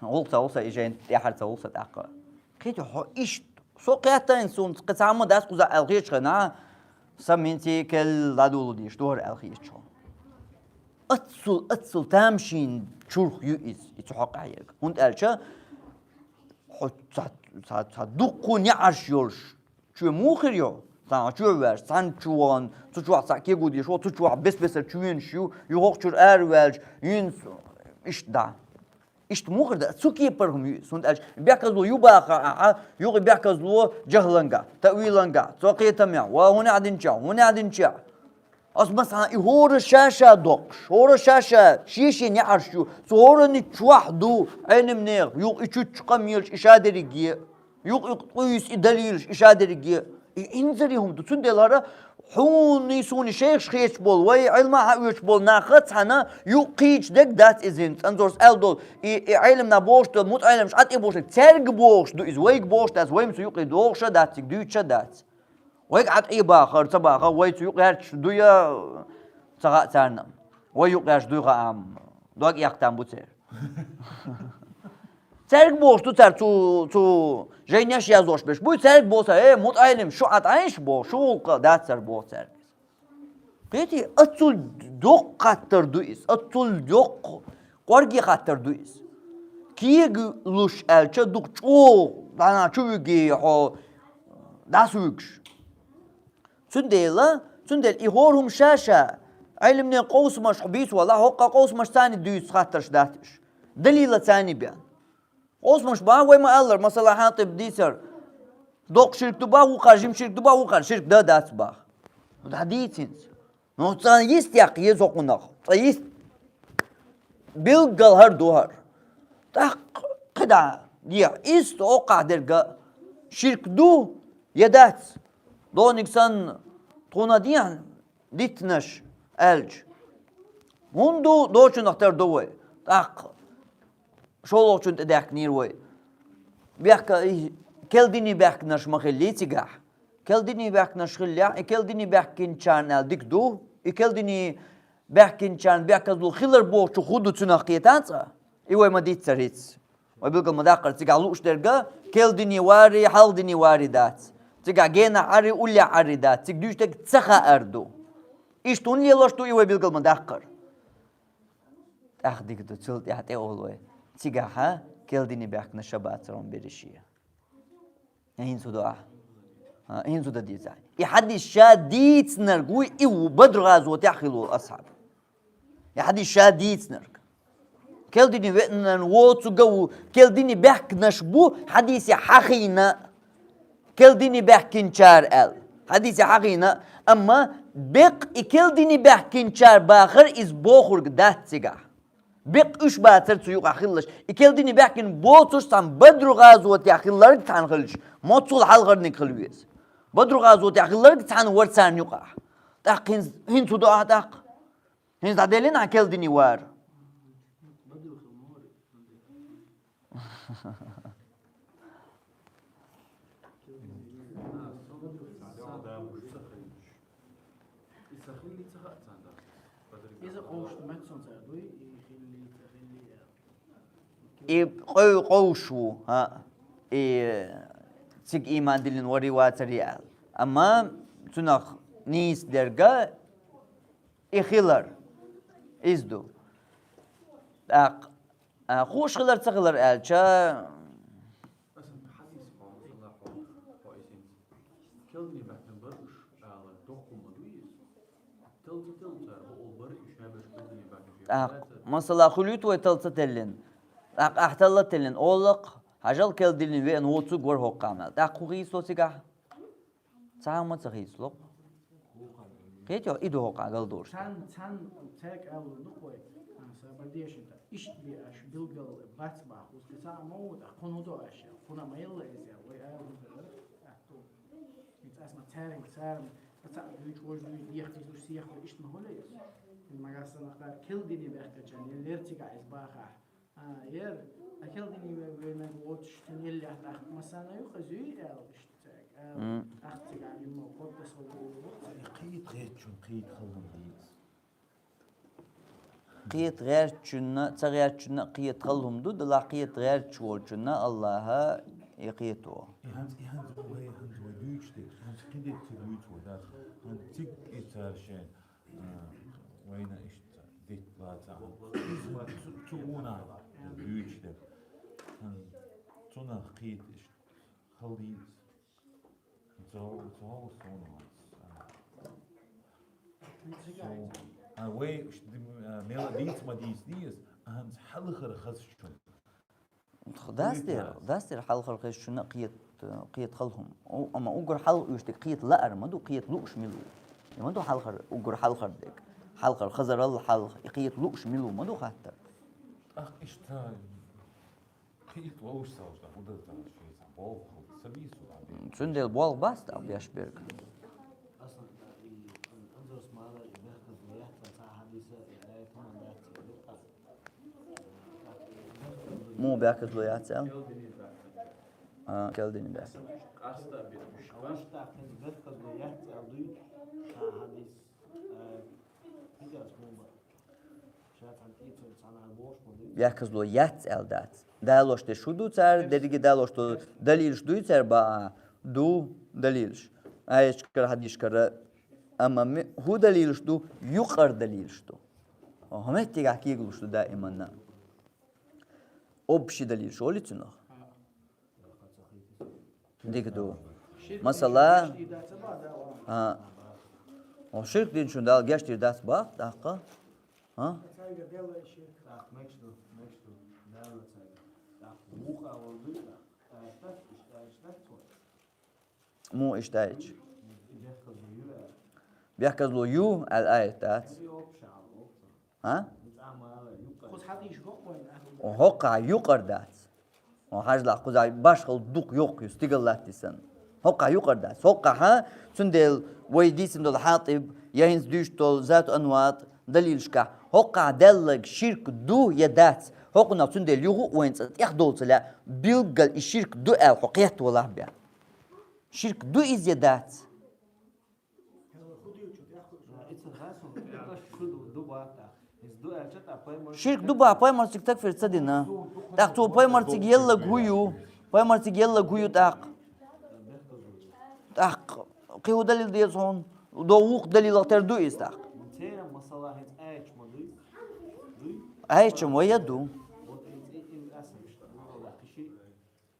ГӀуллакх ца гӀулса и жайна тӀаьхьара ца гӀулса тӀаккха. Кхетий хьо иштта? Со кхеттайн суна кхин цхьа а ма дац кхуза аьлла хеташ хана, сан минций кел дӀадула дийш дора аьлла хеташ хьо. Аццул, аццул тамашийна чурх ю иза, и цу хьокъехь ерг. ХӀунда аьлча хьо ца, ца, ца дуккха неӀарш йолуш, чоь муха хир ю? Цхьана чоь ваьлча, цхьана чу вахана, цу чохь цхьаъ кегу деш ву, цу чохь бес-бесара чоьнаш ю, юха хӀокху чуьра араваьлча, юьнца иштта дӀа. Иштта муха хир ду? Цу кепара хӀума ю иза. ХӀунда аьлча бехказло ю баха ахьа, юха и бехказло жахӀланга, таъвиланга, цо кхетамехь, ва хӀунехь динчехь, хӀунехь динчехь. Ас масала и хӀора ша-ша доккхуш, хӀора ша-ша шен-шен неӀарш ю, цу хӀоранна чохь ду Ӏелимнех, юха и чуччу къамелаш и ша дерриге, юха и къуьйсу и далилаш и ша дерриге. И инзаре хӀума ду. Цундела хӀара хьуний суний шайхаш хеташ болу, вай Ӏилма хьан оьцуш болу нах цхьана юккъе кхийча дерг дац иза хӀинца. Цкъа-м цо аьлла долу, и, и Ӏелимна бохуш долу, мутаӀелимаш Ӏа тӀе бохуш дерг, цаьрга бохуш ду иза, вайга бохуш дац, вай-м цу юккъе догӀуш а дац, цига дуьйцуш а дац. Вайга Ӏа тӀе бахар, ца бахар, вай цу юкъа гӀерташ ду я ца хаьа царна. Вай юкъа гӀерташ дуй хаам, дог эккха там бу церан. Цаьрга бохуш ду цара цу, цу жайнеш яздеш берш. Буй цаьрга боху цара, э, мутаӀелим, шу Ӏа тӀаьхьа боху, шу гӀуллакх дац цара боху цаьрга. Кхетий, аццул доккха хаттар ду иза, аццул доккха кӀорге хаттар ду иза. Кегалуш аьлча, дукха чӀогӀа дӀана чу вуьгий хьо, дӀасавуьгуш. Цундела, цундела и хӀора хӀума ша-ша, Ӏелимнех къовсамаш хьо бийца валахь, хӀокху къовсамаш царний дуьйцу хаттарш дац уьш. Далила царний бен. Къовсамаш бан вай ма-аллара, масала, хьан тӀе дийцар, доккха ширк ду бан, вукхара жима ширк ду бан, вукхара ширк дан дац бан. ДӀадийца хӀинца. Ну, цкъа йист яккха еза хӀокхунах. Цкъа йист. Билггал хӀара ду хӀара. ТӀаккха кхидӀа дехьа. Ист оккхахь дерга ширк ду я дац? Дониг санна, тхуна дехьа диттанаш аьлча. ХӀунда ду, дочунах тера ду вай. ТӀаккха шолгӀачунна тӀе даьхкинера вай. Бехка, и, кел диний баьхкинарш ма хиллий цигахь. Кел диний баьхкинарш хиллехь, и кел диний баьхкинчарна аьлла дика ду, и кел диний баьхкинчарна бехказло хилар бохучух хӀун ду цунах кхетан цкъа? И вай ма дийццара хӀинца. Вай билггал ма даккхара, цигахь лууш дерга кел диний варий, хьалха диний варий дац. Цигахь генахь Ӏарий, уллехь Ӏарий дац. Цига дуьйцуш дерг ца хаар ду. Иштта хӀунда лелош ду и вай билггал ма даккхара? ТӀаккха дика ду, цул тӀаьхьа тӀе олу вай. Цигахьа кел диний баьхкинарш ша бацара хьуна берриш. ХӀинца хӀун ду ахь? А, хӀинца хӀун дан деза ахь? И хьадис ша дийцинарг вуй, и ву Бадр гӀазотехь хилла волу асхьаб. И хьадис ша дийцинарг. Кел диний веанарна воцург а ву, кел диний баьхкинарш бу хьадисехь хьахийна, кел диний баьхкинчара аьлла. Хьадисехь хьахийна, амма беккъа и кел диний баьхкинчара бахар иза бохург дац цигахь. Беккъа уьш бацара цу юкъахь хилларш. И кел диний баьхкина боцурш цхьана Бадру гӀазотехь хилларг цхьана хилча, моццул хьалхарниг хила веза. Бадру гӀазотехь хилларг цхьана вара царна юкъахь. ТӀаккха хӀинца, хӀинца хӀун до ахь тӀаккха? ХӀинца дӀаделлина ахь кел диний вар? Иза къовсуш ду меттан цара дуй, и хилли, ца хилли, э. И къов-, къовсуш ву, хӀа, и цига ийман диллина варий вацарий аьлла. Амма цунах нийса дерга и хилар. Иза ду. ТӀаккха, а, хууш хилар ца хилар аьлча, тӀаккха, масала, хуьлуьйту вай талла ца теллина. ТӀаккха ахь талла а теллина, олакх, Хьажал, кел диллина веана воцург вара хӀокху къамел. ТӀаккха хӀун хийцало цигахь? Цхьа хӀума ца хийцало. Кхетий, и ду хӀокху къамел долуш. Цан, цан, цаьрга алло ду-кх вай, а, са бардешита. Иштта бе аша билггал бац бахуз, кхин цхьа а ма ву, тӀаккха кхунна хӀун до аша, кхунна ма елла иза, вай ала хӀун дара, атто. ХӀинца ас ма цаьрга, цаьрга, ца а дуьйцу, вожа дуьйцу, дехка иза уьш сехура, иштта ма хуьлу иза. Хьин магасана кхара кел дини бехкачан, я лер цигахь иза бахахь. А, яра, а кел дини ве-, венаг воцуш, тун еллехь тӀаккха массарна а юкъа зуьй аьлла иштта цаьрга. М. ТӀаккха цигахь имма кхоттас хӀокху ву. Кхета гӀертачунна кхета хала хӀума дийца. Кхета гӀертачунна, ца гӀертачунна а кхета хала хӀума ду, делахь кхета гӀерташ волчунна Аллаха и кхето. И хӀанз, и хӀанз вай, хӀанз вай дуьйцуш дерг, хӀанз кхин дерг ца дуьйцу вай, дац. ХӀанз цига и цара шайн, а, вайна иштта дитт лаца, иза ма цу, цу гӀунахь дуьйцуш дерг. ХӀанз цунах кхета иштта хала дийца. Цо, цо суна вац. А, вай, ш-, дим-, а, мела дийца ма дийца деза, а хӀанз хьалхара хазачунна. Дац дера, дац дера хьалхара хазачунна кхета, кхета хала хӀума. У-, амма уггар хьалха уьш дерг кхета лаар ма ду, кхета лууш мила ву. И ма ду хьалхара, уггар хьалхара дерг. Хьалхара хазарал хьалха, и кхета лууш мила ву ма ду хаттар. ТӀаккха иштта Кхийта вовшах ца вуьту, хӀун дар цара шайца болх хилла ца бийсу, а бен. Цундела болх бац тӀаккха беш берг. Аслан, и, анзорс мала, и бехказло яц, цхьа хьадиса, и аят хӀуман яц, и бехказ. Муха бехказло яц аьлла? А, кел дина бехк. Къаста бе-, уьш къаста. Уьш тӀаккха бехказло яц аьлла дуй, цхьа хьадис, аят, хӀун яц хӀума бан. Бехказло яц аьлла дац. Далош дерш хӀун ду цара, дерриге далош ду, далилаш дуй цара баа? Ду далилаш. Аяташкара, хьадисашкара. Амма ми-, хӀун далилаш ду? Юкъара далилаш ду. ХӀун меттигахь кегалуш ду даиманна? Общий далилаш олий цунах? Дика ду. Масала, а, о, ширк динчун Дала гечдийр дац бах, тӀаккха? А? Муха иштта аьлча? Бехказло ю аьлла аят дац. А? ХӀокхахь юкъара дац. Хьажал, кхузахь башхалла дукха йоккха ю, стигала латтий санна. ХӀокхахь юкъара дац. ХӀокхахь, цундела вай дийцина долу Хьатиб, я хӀинца дуьйцуш долу Зату Анват далилашкахь, хӀокхахь даьлларг ширк ду я дац? ХӀокхунах цундела юха а вайна цкъа тӀехдовла ца лаьа, билггал и ширк ду аьлла хьо кхетта валахь бен. Ширк ду иза я дац? Ширк ду бах, пайхамарцига такфир ца дина. ТӀаккха цо пайхамарцига елларг хӀун ю? Пайхамарцига елларг хӀун ю тӀаккха? ТӀаккха кхин хӀун далил деза хьуна? До вукху далилах тера ду иза тӀаккха? Аятча ма вай а ду.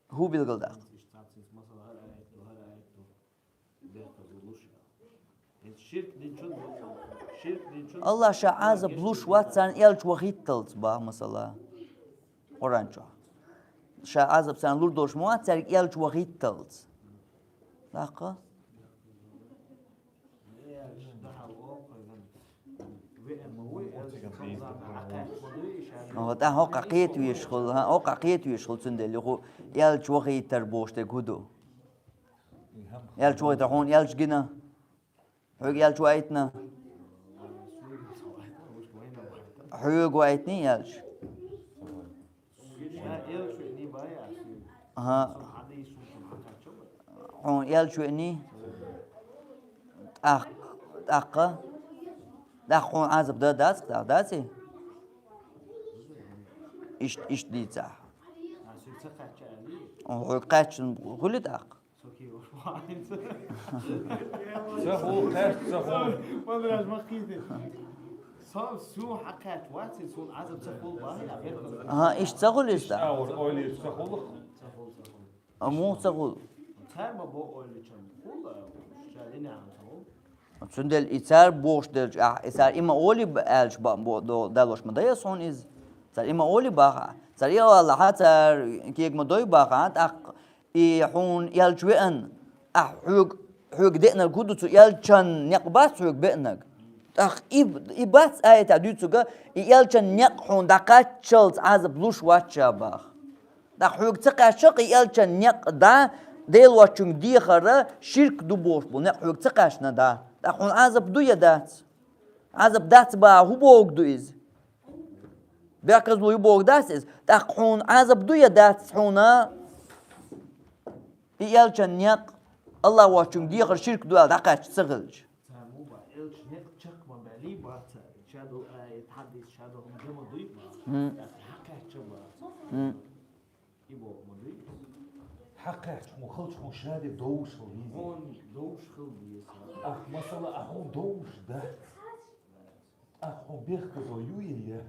ХӀун билгал даккха? Аллах ша Ӏазап луш вац царна элча вахийталц, бах масала. Къуръан чохь. Ша Ӏазап царна лур долуш ма вац, цаьрга элча вахийталц. Даккха? О, тӀаьхьа хӀокхахь кхетавеш хуьлу, хӀа, хӀокхахь кхетавеш хуьлу, цундела юха элча вахийтар бохуш дерг хӀун ду? Элча вахийтар хьуна элча гина? Хьоьга элча ваийтина? Хьоьга ваийтиний элча? ХӀан. Хьуна элча веаний? ТӀаккха, тӀаккха? ТӀаккха хьуна Ӏазап дан дац, тӀаккха дац и? Ишт-, иштта дийцахь. Хьоьга кхаьччина хуьлий тӀаккха? Ца хуьлу, кхаьчча ца хуьлу. Со, суна хьакхаьчча вац иза, суна Ӏазап ца хуьлу бахьа, я бехказло. Ага, иштта ца хуьлу иза тӀаккха? Иштта а вара ойла ца хуьлу. А муха ца хуьлу? Цара ма бо ойла чам хуьлу, ша динехь ца хуьлу. Цундела и цара бохуш делча, ахь, и цара и ма олий аьлча, ба-, бо-, до-, далош ма дай ас хьуна иза. Цара и ма олий баха, цара и оалахьа, цара кега ма дой баха, тӀаккха и хьуна элча веана, ахь хьоьга, хьоьга деанарг хӀун ду, цу элчан некъ бац хьоьга беанарг. ТӀаккха и, и бац аятехь дуьйцург, и элчан некъ хьуна дӀакхаччалц Ӏазап луш вац ша баха. ТӀаккха хьоьга ца кхаьчча-кх и элчан некъ дӀа, Дела воцчуьнга дехар ширк ду бохуш болу некъ хьоьга ца кхаьчна дӀа, тӀаккха хьуна Ӏазап ду я дац? Ӏазап дац баха хӀун бохург ду иза? Бехказло ю бохург дац иза? ТӀаккха хьуна Ӏазап ду я дац хьуна? И элчан некъ, Аллах воцчуьнга дехар ширк ду аьлла дӀакхаьчча ца хилча. Цара ма бац, элча некъ чекх ма баьллий бац цара. Ша долу аят, хьадис, ша долу хӀума ма дуй бац. М. Хьакхаьчча бац. М. И боху ма дуй. Хьакхаьчча хьуна халча хьуна ша де довш хила веза. Хьуна довш хила веза. Ахь масала, ахь хьуна довш дац. Ахь хьуна бехказло ю я яц?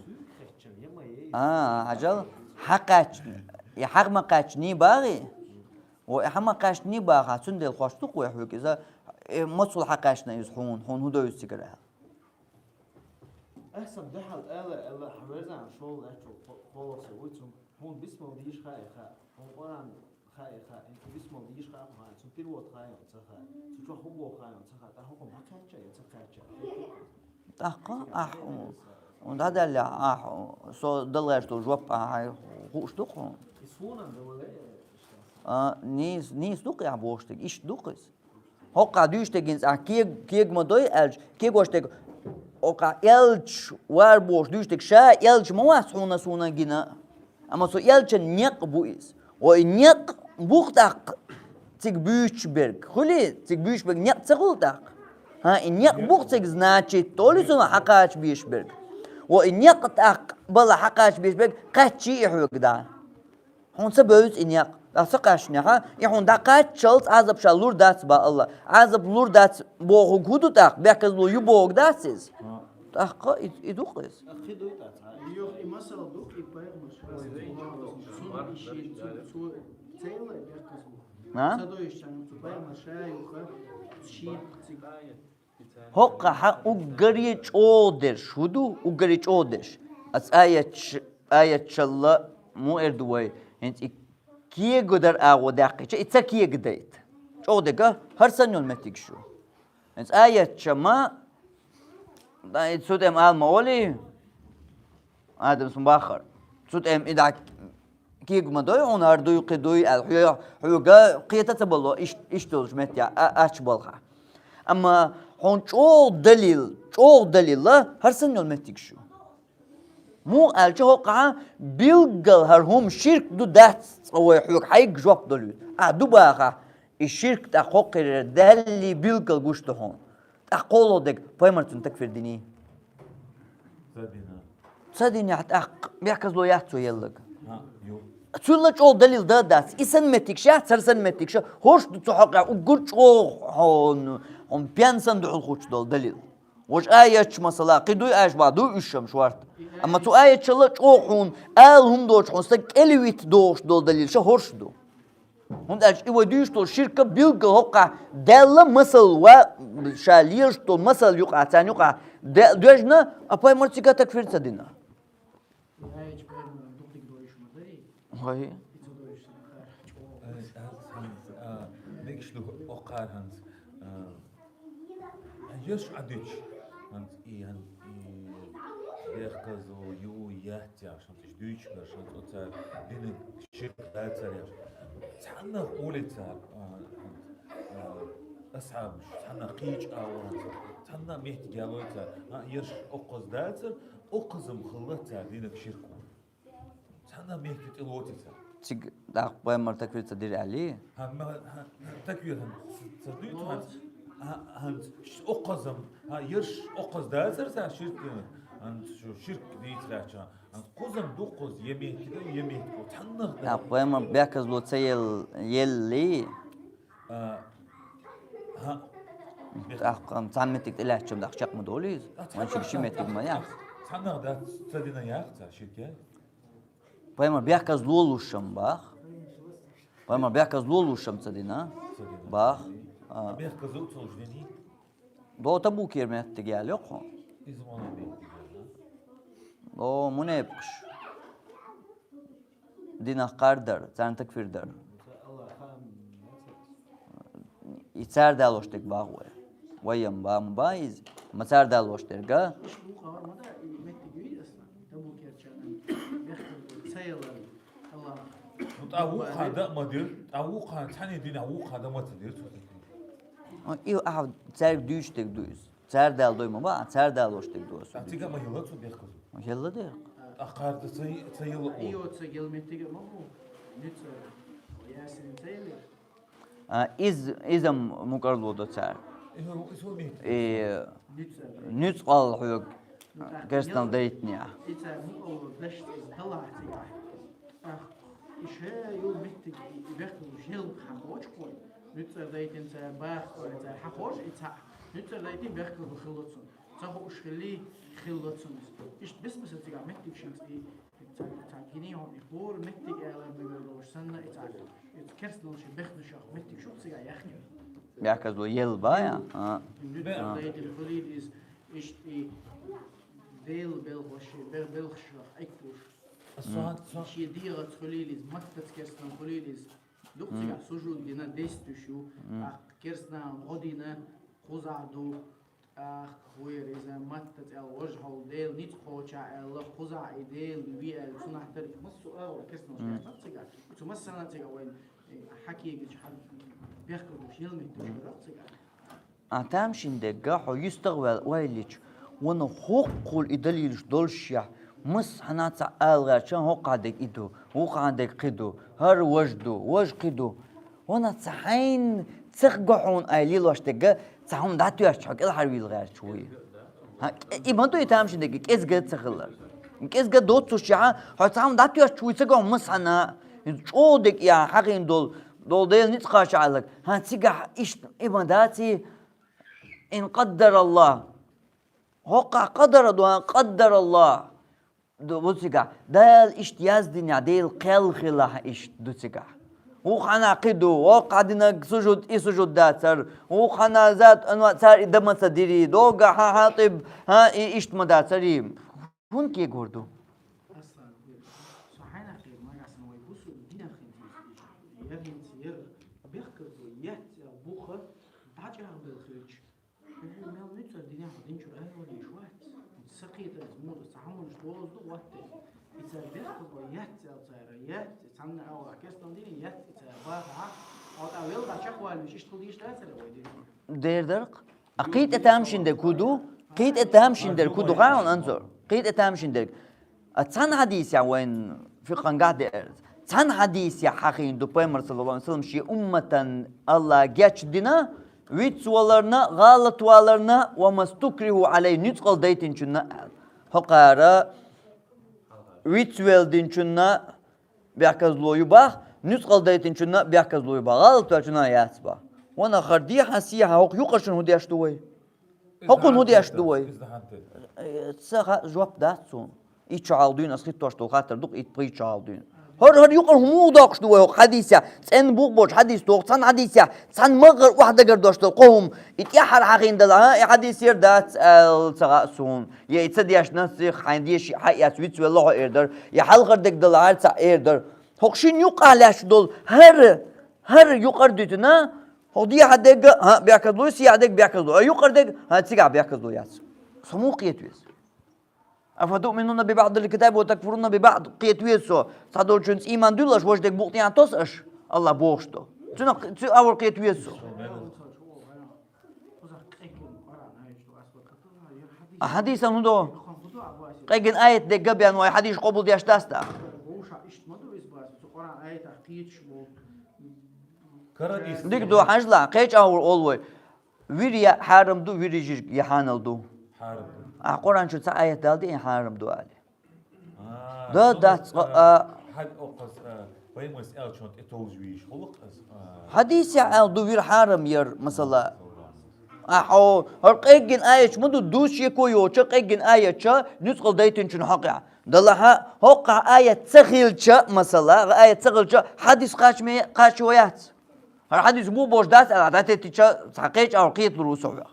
Суьйга хьаьчча, я ма яй. А, хьажал, хьакхаьчна. И хьа ма кхаьчний бахий? О, и хьа ма кхаьчний баха, цундела хош ду-кх вай хьоьга иза, э, мацул хьакхаьчна иза хьуна, хьуна хӀун до иза цигара аьлла? Ахьа сан дуьхьал ала, ала, хьан верзан шола лаьттачул кхо-, кхолларг со вуй цунга. Хьуна бисмал дийша хаьа, хаьа. Хьуна Къуръан хаьа, хаьа. Хьуна бисмал дийша хаьа, хаьа. Цуьнан перевод хаьа, ца хаьа. Цу чохь хӀун боху хаьа, ца хаьа. ТӀаккха хӀокхунна ма кхаьчча, я ца кхаьчча. ТӀаккха, ахь, хьуна дӀадаьллехь, ахь, со дала гӀерташ долу жоп ахь хьайн хууш ду-кх хьуна? И суна дан вале, а, нийса, нийса ду-кх ахь бохуш дерг, иштта ду-кх иза. ХӀокхахь дуьйцуш дерг хӀинца ахь кег-, кег ма дой аьлча, кегош дерг, хӀокхахь элча вар бохуш дуьйцуш дерг ша элча ма вац хьуна, суна гина. Амма цу элчан некъ бу иза. Ва и некъ бу-кх тӀаккха цига буьйцуш берг. Хуьлий, цига буьйцуш берг некъ ца хуьлу тӀаккха? ХӀан, и некъ бу-кх цига, значит, долу цунах хьакхача безаш берг. Ва и некъ тӀаккха бала хьакхача безаш берг кхаьччий и хьоьга дӀа? Хьуна ца бевза и некъ. Аса кхаьчнехьа, и хьуна дӀакхаччалц Ӏазап ша лур дац бан Алла. Ӏазап лур дац бохург хӀун ду тӀаккха? Бехказло ю бохург дац иза? ТӀаккха и, и ду-кх иза. Кхин дуй тӀаккха? Йо, и масал ду-кх, и пайхамар ша, цунна и шен, цу, цу цӀе йилла бехказло. А? Ца дойуш царна цу пайхамар ша юха, шен цига. ХӀокхахь уггаре чӀогӀа дерш хӀун ду? Уггаре чӀогӀа дерш. Аса аятш-, аятчалла муха эр ду вай, хӀинца и кегадар агӀо даьккхича, и ца кегадайта. ЧӀогӀа дерг хӀара санна йолу меттигаш ю. ХӀинца аятча ма, да, и цу тӀе ма ала ма олий, Адамас ма баххара. Цу тӀе ма и дӀа кег ма дой хьуна, хӀара дуй, кхин дуй аьлла, хьоьга, хьоьга кхета ца бало, иш-, иштта долчу меттехь а, ач балха. Амма хьуна чӀогӀа далил, чӀогӀа далилла хӀара санна йолу меттигаш ю. Муха аьлча хӀокхахь билггал хӀара хӀума ширк ду дац цкъа вай хьоьга хьайга жоп дала веза. Ахь ду баха, и ширк тӀаккха хӀокхуьрера даьллий билггал гуш ду хьуна. ТӀаккха кхоалгӀа дерг пайхамар цунна такфир диний? Ца дина. Ца динехь тӀаккха бехказло яц цо елларг. ХӀаъ, ю. Цуьнан чӀогӀа далил дан дац. И санна меттигаш яц, хӀара санна меттигаш а, хӀорш ду цу хьокъехь уггар чӀогӀа хьуна, хьуна пен санна дуьхьал хӀуттуш долу далил. Важа аятча масала, кхин дуй аьлча бан, ду уьш-м шорта. Амма цу аятчалла чӀогӀа хьуна ала хӀума доцуш хьуна стаг кӀелвита догӀуш долу далил ша хӀорш ду. ХӀунда аьлча и вай дуьйцуш долу ширка билггал хӀокхахь даьлла масал ва ша лелаш долу масал юкъахь, царна юкъахь де-, доьжна, а пайхамар цигахь такфир ца дина. Яйчу пайхамаран дукхиг дойуш ма дай? Вай. И ца дойуш санна хара чӀогӀа. Ай, аз хӀанз, а, дегаш ду оккхара хӀанз, а, Еш Ӏадуьтуш, хӀанз и, хӀанз и бехказло ю, яц яхаш, хӀанз уьш дуьйцуш берш, хӀанз оцара динан ширк дацар яхаш. Цхьаннах улица, а, а, асхьабаш, цхьаннах кхечу агӀор, цхьанна меттиг ялой цара. А, ерш оккхаза дацар, оккхаза-м хилла цара динан ширк. Цхьанна мехкан тӀе лоций цара. Цига даккха пайхамар такфир ца дира аьллий? ХӀан, ма, хӀан, такфир хӀан ца дуьйцу хӀанз? ХӀан, хӀанз оккхаза-м, хӀан, ерш оккхаза дацара цара ширк дина? ХӀанз шу ширк дийцарача, хӀанз кхуза-м дуккхуза, я мехкан, я мехкан, цхьаннах дац. Даккха пайхамар бехказло ца ел-, еллий? А, хӀан. ТӀаккха цхьана меттиг тӀелаьцча-м даккха чекх ма долу иза. Вайн ши меттиг ма яц. Цхьаннах дац ца дина яхац, ширк яц. Пайхамар бехказло луш-м бах. Пайхамар бехказло луш-м ца дина. Ца дина. Бах. А. Бехказло ца луш дини? До Табукера меттиг яьлла йоккху. Иза ма бехказло. О, мунепкъаш. Динах кхардар, царна такфир дар. И цар далош дерг бах вай. Вайям ба ма ба из, ма цар далош дерга. Иш вукъа ма да, и меттиг юй аса. Табу керчана. Бехтер ца ялар. Аллах. Ну, та вукъа да ма дир, та вукъа, цани дина вукъа да ма ца дир, цо. И а царг дуйш дерг дуйс. Цар дал дой ма ба, цар далош дерг дуйс. А цига ма хила цо бехказу. Хила дерг. А кхар ца, ца хила о. И о ца гел меттига ма бу. Ница. Ясин ца хила. А, из, изам мукъарло да цар. Э, нуьцкъал хьоьга керстан дайтне. И цар мукъарло дашт из далахь цига. Ах, и ше ю меттиг, и бехкал жел хьахочкой. Нуьцкъал дайтин цар бах, цар хьахош, и ца. Нуьцкъал дайтин бехкал хилла цун. Ца хууш хилли, хилла цун. Ишт бес-беса цига меттиг шинц и Ца, ца гини хьо, и хӀора меттиг аьлар мегар долуш санна, и ца, и керстанал ши бехнашах меттиг шух цига яхкина. Бехказло ел ба я? А. Нуьцкъал дайтин хулилиз, ишт и Дела белхаш, бе-, белхашах Ӏиттуш. Сан, сан. Ши дегӀац хулилиз, маттац керстанал хулилиз. Дукха цига сужуд дина дестуш ю, а керстанал гӀо дина кхузахь ду. ТӀаккха хӀуера иза матта цӀел важхьал Дела ницкъ кхоча аьлла, кхузахь и Дела виъ аьлла, цунахь тара массо а агӀор керстанаш яхар цига. Цу массана цига вайн, э, хьакийгича хьан бехкалуш, елметтуш хӀуьрах цига. А тамашийна дерг хьо юьстагӀваьлла ойла йича, вана хӀоккхул и далилаш долушехь, масса хьанаца алгӀача хӀокхахь дерг и ду, вукхахь дерг кхи ду, хӀара вож ду, вож кхи ду. Вана ца хьайна ца го хьуна ай лелош дерг, ца хьуна дӀатоьрча хьо кӀелхьарвийла гӀерташ вуй. ХӀа, и ма ду и тамашийна дерг, кӀезга ца хилар. КӀезга доццушехь, хьо ца хьуна дӀатоьрча вуй ца го хьуна масана. ЧӀогӀа дерг я хьахийна долу, долу Дела ницкъ кхача Ӏаллаг. ХӀа, цигахь иштта и ма дац и, ин къаддараллах. ХӀокхахь къадара ду, хӀа, къаддараллах. Ду, бу цигахь. Дала иштта яздинехь, Дела кхел хилахь иштта ду цигахь. Вукхана кхи ду, воккхахь динарг сужуд, и сужуд дацар. Вукхана зат, анва цар и дан ма ца дири, дога хьан хьатӀиб, хьан и иштта ма дацари. ХӀунда кегор ду? Аслан, со хьайна кхер, магасан вай бусу динах хин тиз. Я хин тиз, я бехкар ду, я цӀа буха, дӀачӀагӀбел хилча. Мел муьцӀар динехь динчуьра айхьалдеш вац. Сакхетар муха ца хьамурш дозу ватте. И цара бехк бо яц цӀел цара, яц, цхьанна агӀор керстан дини, яц, и цара баха. Хьо тӀа велха чекхвалмиш, иштта хила дийш дацара вай дин. Дер дарх. А кхин тӀе тамашийна дерг хӀун ду? Кхин тӀе тамашийна дерг хӀун ду, хаьий хьуна, Анзор? Кхин тӀе тамашийна дерг. А цхьана хьадисехь вайн фикъхьангахь деара. Цхьана хьадисехь хьахийна ду Пайхамар, саллаллаху алейхи ва саллям, шен умматан Алла гечдина, вицваларна, гӀалатваларна ва мастукриху алей, нуьцкъал дайтинчунна аьлла. ХӀокхара вицвелла динчунна бехказло ю бах, нуьцкъал дайтинчунна бехказло ю бах, гӀалатваьллачунна яц бах. Вана хар дехьа, сехьа, хӀокху юкъаршна хӀун деш ду вай? ХӀокхунна хӀун деш ду вай? Э, ца ха-, жоп дац суна. Итт шо хьалха дуьйна ас хӀиттош долу хаттар ду-кх, итт-пхийтта шо хьалха дуьйна. ХӀара, хӀара юкъара хӀун муха доккхуш ду вай хӀокху хьадисехь? ЦӀена букъ боцу хьадис тоху, цхьана хьадисехь, цхьана магӀар охьадагар дош долу кхо хӀума. И тӀаьххьара хьахийна дала, а, и хьадис яр дац аьлла ца хаьа суна. Я и ца дешна сих хьайн деши хьаэц вицвелла хьо эр дара. Я хьалхара дерг дала хьара ца эр дара. ХӀокху шина юкъахь лаьтташ долу хӀара, хӀара юкъара дуьтина, хӀокху дехьа дерг, хӀа, бехказло, сехьа дерг бехказло, а юкъара дерг, хӀа, цигахь бехказло яц. Со муха кхета веза? أفتؤمنون ببعض الكتاب وتكفرون ببعض, кхета веза со? Цхьадолчуьнца ийман дуьллуш, важа дерг букъ тӀехь тосу аша? Аллах бохуш ду. Цунах, цу агӀор кхета веза со? А хьадисан хӀун до? Къеггина аят дегга бен вай хьадис къобалдеш дац тӀаккха? Дика ду, хьажал, кхечу агӀор олу вай. Вир я хьарам ду, вир йижирг я хьанал ду. Хьарам ду. Ахьа Къуръан чу цхьа аят дала ди, и хьарам ду али. А, да, ну, дац, а, а, хьад-, окхаз, а, пайхамарс аьллачунна тӀе толлуш вийш хӀуллакх аз, а. Хьадисехь аьлла ду вир хьарам яр, масала. Ахьо, хӀара къеггина аятча ма ду, дус шеко йоцча, къеггина аятча, нуьцкъал дайтинчун хьокъехь. Далахьа, хӀоккхахь аят ца хилча, масала, аят ца хилча, хьадис кхачаме, кхачо яц. ХӀара хьадис бу бохуш дац аьлла, дӀатеттича, цхьа кхечу агӀор кхеталур ву со хьох.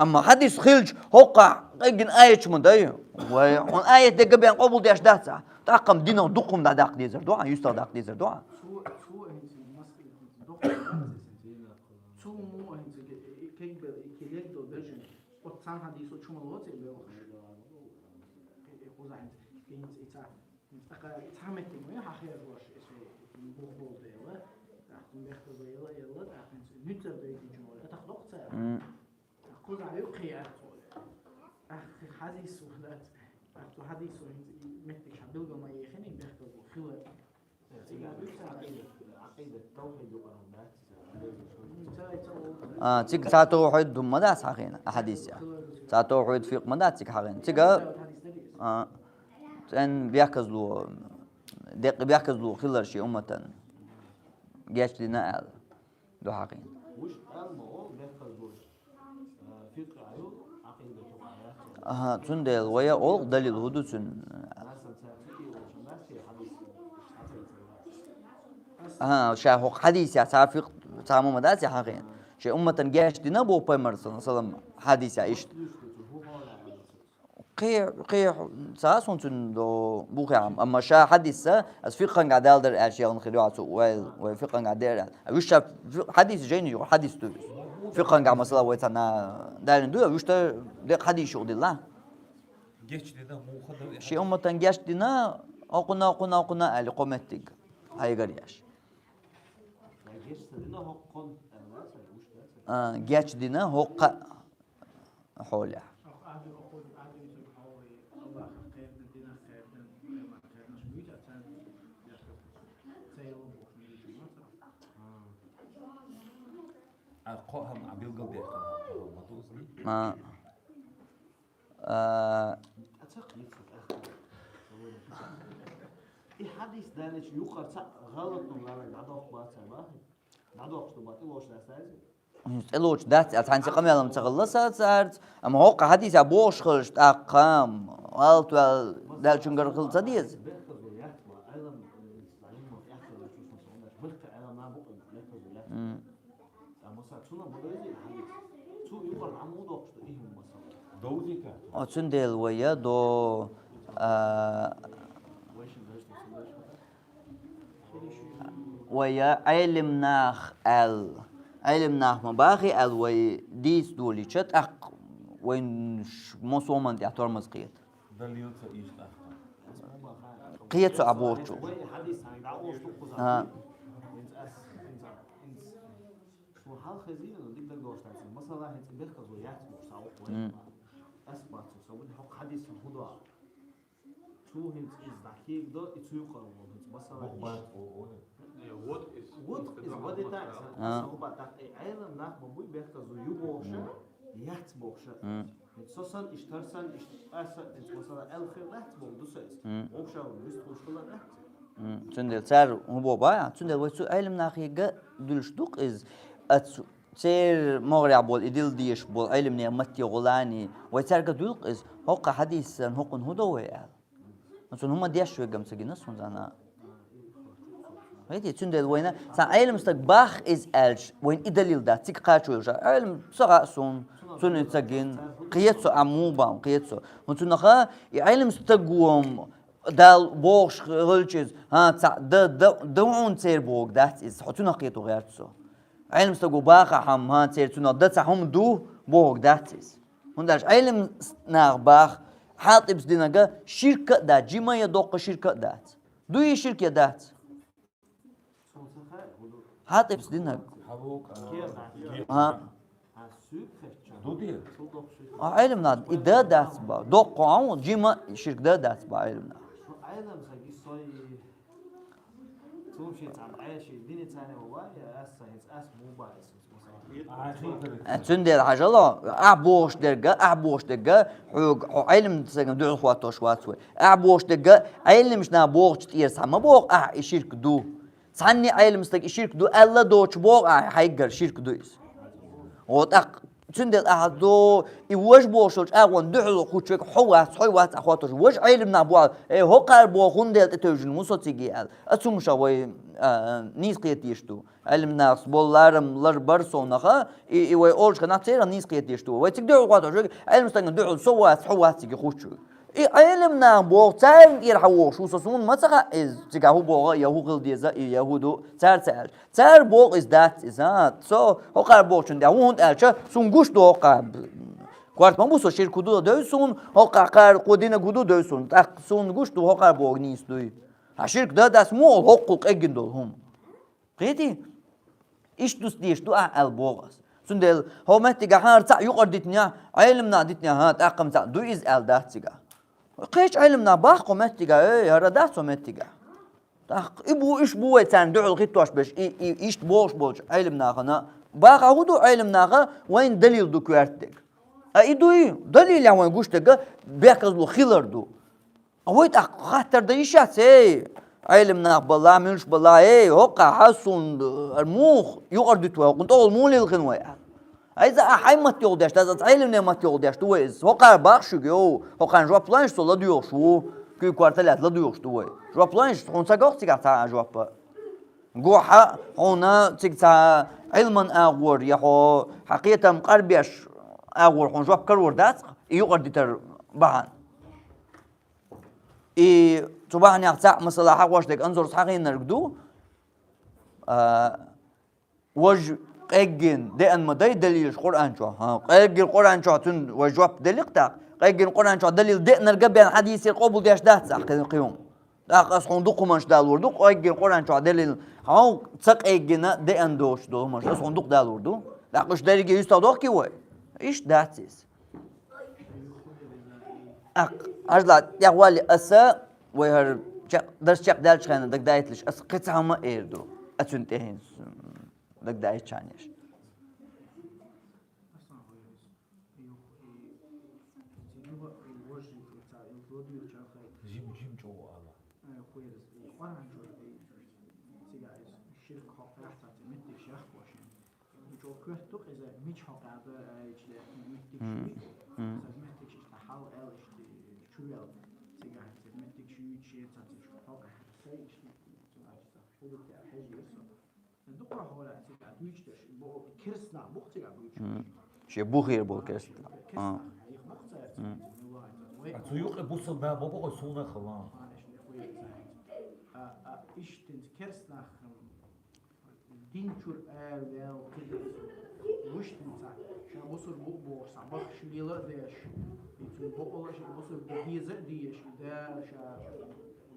Амма хьадис хилча, хӀокхахь къеггина аяташ ма дай. Вай, хьуна аят дерг бен къобалдеш дац ахь. ТӀаккха-м динах дукха хӀума дӀадаккха дезар ду ахь, юьстах даккха дезар ду ахь. Цо, цо хӀинца масхара хӀинца дохур дац, цо мо хӀинца ке-, ке-, кегбел, и ке легдо бежен. Оцу цхьана хьадисо чу ма лоций белхаш. Кхузахь хӀинца, хӀинца и цхьа, хӀинца тӀаккха и цхьа меттиг ма ю хьан хержош, эши бух болу дела, тӀаккха бехказло яла, яла, тӀаккха хӀинца нуьцар байтинчу ма вара, атах доккха цара. М. Кхузахь юккъе яц цо. Ахь хьадис ву дац. Ахь цу хьадисо хӀинца и меттиг ша билгал ма ехина, и бехказло хилар. Цига дуьйцу Ӏакъида, Ӏакъида, тавхьид юкъара дац. А, цига цхьа тавхьид ду ма дац хьахийна, а хьадис я. Цхьа тавхьид фикъ ма дац цига хьахийна. Цига, а, цӀен бехказло, декъи бехказло хилар шен умматан гечдина аьлла. Ду хьакъин. Вуш алма ол бехказло, а, фикъ аю, Ӏакъидату аю. Аха, цундела вая ол далил хӀу ду цуьнан? Насан царцики волчу нас те хьадис. Аха, ша хӀокху хьадис я, цхьа фикъ, цхьа ма ма дац я хьакъин. Шен умматан гечдина боху пайхамар, саллаллаху алейхи ва саллям, хьадис я иштта. Кхе-, кхе-, ца суна цуьнан до бухехь, амма ша хьадисса, ас фикъхангахь дала дара аьлла, шегӀан хир йоӀа цу вай, вай фикъхангахь дера аьлла. А вуьш ша фи-, хьадис жайна юкъа хьадис ду. Фикъхангахь масала вай цхьана далина ду, а вуьш та декъа хьадис юкъа дилла. Гечдина, муха дан Ши умматан гечдина, окхуна, окхуна, окхуна аьлла, кхо меттиг хьайгар еш. Гечдина, хӀокхун, аьлла, ца вуьш ца. А, гечдина, хӀокха. Хьолехь. А, кхо хӀама а билгалдехкина, ма ду иза? А. А. И хьадис далича юкъара цхьа гӀалатна лалай дӀадоккху бацара бахи? ДӀадоккхуш ду бан тӀелош дац иза? ТӀелоч дац, аьлла, цхьаьнца къамелам ца хилла саца цаьрца, амма хӀокху хьадисехь бохуш хилча тӀаккха, гӀалат ваьлла даьллачуьнгара хила ца деза? М. О, цундела вай я до, а, Вай я Ӏелим нах аьлла. Ӏелим нах ма бахий аьлла вай дийца долийча, тӀаккха вайн ш-, мусулман тӀехь тормаз кхета. Далил ца ийша тӀаккха. Кхета со а бохучу. А. Шуна хьалха хезийна, дика даг долуш дац. Масала, хӀинца бехказло яц бохуш, цхьа воккха вай. М. Ас бацу, со вуьн хьо хьадис хӀун до? Цо хӀинца иза дӀакхийгадо, и цу юкъара волу хӀинца масала. Бухбарт о, о. Э, вот иза. Вот иза, вот и так, сан, А. сан хӀуба так, и Ӏелам нах ма буй бехказло ю бохуша, М. яц бохуша. М. ХӀинца со сан иштта, тар сан иштта, аса, хӀинца масала, аьлла хир дац боху ду со иза. М. Вовшал вистхуш хила дац. М. Цундела цара хӀун боху бан, цундела вай цу Ӏелам нахе га дуьлуш ду-кх иза. Ацу Церан могӀарехь болу и дилла дезаш болу Ӏелимнех матте гӀулани, вай цаьрга дуьллу-кх иза, хӀокху хьадисан хӀокхунна хӀун до вай аьлла. Цунна хӀума деш вегам ца гина суна цхьана. Видите, цундела вайна, цхьа Ӏелам стаг бах иза аьлча, вайна и далил дац, цига кхачо йолуш. Ӏелам ца хаьа суна, цунна и ца гина, кхета со, а муха бан, кхета со. ХӀунда цунах и Ӏелам стаг ву Дала бохуш хилча иза, хӀан, цхьа дан, дан, дан хьуна церан бохург дац иза, хьо цунах кхето гӀерта со. Ӏелам стаг ву бахахь-м, хӀан, церан цунах дан цхьа хӀума ду, бохург дац иза. ХӀунда аьлча Ӏелам нах баха, Хьатибс динарг ширк а дац, жима я доккха ширк а дац. Дуй ширк я дац? Хьатибс динарг. А. А Ӏелам нах, и дан дац бан. Доккха хьан, жима ширк дан дац бан Ӏелам нах. Э, цундела хьажало, ахь бохуш дерг, ахь бохуш дерг, хьоьга, хьо Ӏелам стагана дуьхьал хӀоттош вац вай. Ахь бохуш дерг, Ӏеламнаха бохучу тӀера цхьа ма боху ахь и ширк ду. Цхьанне Ӏелам стаг и ширк ду аьлла доцуш боху ахь, хьайгара ширк ду иза. О, тӀаккха Цундела ахьа до, и вож бохуш йолчу агӀон дуьхьал хуьлуш верг хьо вац, хьо вац а хоттуш. Вож Ӏелам нах боху, э, хӀокхара боху хӀунда дела тӀетевжина мусо циге аьлла. А цумаша вай, а, нийса кхетийш ду. Ӏелам нахас болу ларам лар бар совнаха, и, и вай олуш ханахь церан нийса кхетийш ду. Вай цига дуьхьал хоттуш верг, Ӏелам стагана дуьхьал со вац, хьо вац циге хуьлуш верг. И Ӏелам нах боху, царна тӀера хьан вохуш ву со, суна ма ца хаьа иза, цигахь хӀун боху, я хӀун хила деза, и я хӀун ду, цара ца аьлча. Цара боху иза дац иза, а? Со хӀокхара бохучун тӀехь ву, хӀунда аьлча, суна гуш ду хӀокхара. Корта ма бу со, ширк хӀун ду девза суна, хӀокхара кхара кхо динарг хӀун ду девза суна. ТӀаккха суна гуш ду хӀокхара боху нийса дуй. Хьан ширк дан дац муха хӀокхул къеггина долу хӀума. Кхетий? Иштта дус дезаш ду ахьа аьлла боху ас. Цундела хӀо меттигахь хӀара цхьаъ юкъара дитинехь, Ӏелам нах дитинехь, хӀан, тӀаккха-м цхьаъ ду иза аьлла дац цигахь. Кхечу Ӏелам нах бахху хӀо меттигахь, эй, хӀара дац хӀо меттигахь. ТӀаккха и бу, уьш бу вай царна дуьхьал хӀиттош берш, и, и, иштта бохуш болчу Ӏелам нахана. Баха хӀун ду Ӏелам наха, вайна далил ду коьртадерг. А и дуй, далилехь вайн гуш дерг, бехказло хилар ду. А вай тӀаккха хаттар дан йиш яц, эй, Ӏелам нах балахь, муьлш балахь, эй, хӀокхахь суна, э, муха юкъара дуьту вай, хӀокхунна тӀехула муха лилхина вай аьлла. Айза а хьайн матте йогӀу деш, даза Ӏелам нахана матте йогӀу деш ду вай иза. ХӀокхара бахаш шуьга, йо, хӀокхарна жоп лойша со ладоьгӀуш ву, куьйга корта лаьцна ладоьгӀуш ду вай. Жоп лойша, хьуна ца гоху цигахь цхьа а жоп? Гохьа, хьуна цига цхьа Ӏилман агӀор, я хьо хьан кхетам къарбеш агӀор хьуна жоп карор дац, и юкъара дитар бахьана. И цу бахьанех цхьаъ масала хьахош дерг Анзорс хьахийнарг ду, а, вож къеггина деана ма дай далилаш Къуръан чохь. ХӀа, къеггина Къуръан чохь цуьнан вай жоп деликх тӀаккха. Къеггина Къуръан чохь далил деанарг а бен хьадийсера къобалдеш дац ахь кхин кхин хӀума. ТӀаккха ас хьуна дукха хӀуманаш далор ду, къеггина Къуръан чохь далил. Хьо ца къеггина деана доцуш долу хӀуманаш ас хьуна дукха далор ду. ТӀаккха уьш дерриге юьстах дохкий вай? Иштта дац иза. Ах, ажла тӀехвалли аса, вай хӀара чекх-, дарс чекхдаьллачу хенахь дагадайталаш, аса кхин цхьа хӀума а эр ду, а цуьнан тӀехь хӀинца дагадайтачарна еш. Жим, жим чӀогӀа ала. Цигахь иза ширк хьокху яхьца, цу меттигаш яхкошин. Чо коьрту иза мича хьо кхаьба аьлча, меттиг шуьйта. Иза меттиг шуьйта хьал аьлла иштта чу вел. Цигахь иза меттиг шуьйта шен цхьа цига хьо кхаьба. Цигахь иза хьулуьйтта хьежа йира со. Дукха хьола цигахь дуьйцуш дерш, бо-, керстанах бух цигахь дуьйцуш дерш. Шен бухера болу керстанах. Керстанах, а, их бух цаьрца. Вай а цу юкъе бусалба боху суна хала. А, иштта, а, а, иштта керстанах, м, Дин чуьра араваьлла кхидерг вуьшта ца, ша бусурба ву а бохуш, цхьа бахаш лела а деш, и цуьнан бакъалла а ша бусурба деза а дезаш, и Дала ша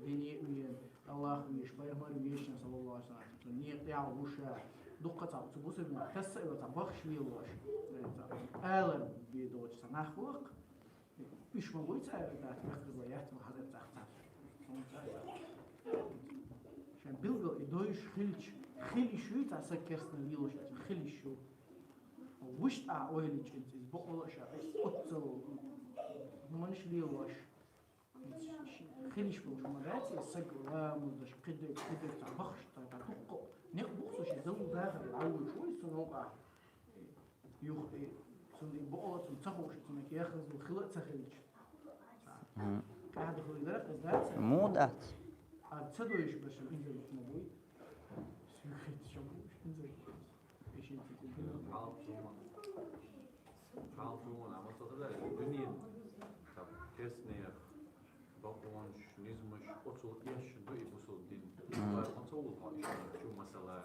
дине а вен, Аллах а веш, пайхамар а вешан, саллаллаху алейхи ва саллям, цуьнан некъа тӀехь ву ша. Дуккха цхьа цу бусурба тасса а вен, цхьа бахаш лелош, цхьа алар бен доцуш цхьа нах ву-кх. Уьш ма вуй цара дац, бехказло яц ма хазар цӀахь цхьа. Шайн билггал и дойуш хилча, хила йиш юй цхьа саг керстан лелош, хила йиш ю. Вуьшта а ойла чӀинца иза бакъалла а ша, оццал хӀуманаш лелош. Хила йиш болуш ма дац, и саг ламаз деш, кхидерг, кхидерг цхьа бахаш, цхьа дуккха. Некъ бухсуш, и залу дахар, дӀавуьйш вуй цу новкъахь. Юха и, цунна и бакъалла цунна ца хууш, цунна кехазло хила а ца хилча. Мгм. КӀаьда хуьлуьйтура, иза дац? Муха дац? А ца дойуш берш инзаре ма буй? Суьйхийтта шо буш, инзаре. И шен ца дина. Хьал цума. Хьал цума, а ма ца хазар, дуьнен, там, керстнех, бакъонаш, низамаш, оцул эшна ду и бусул дин. Мгм. Ма ца вулхьа, и шен чу масала,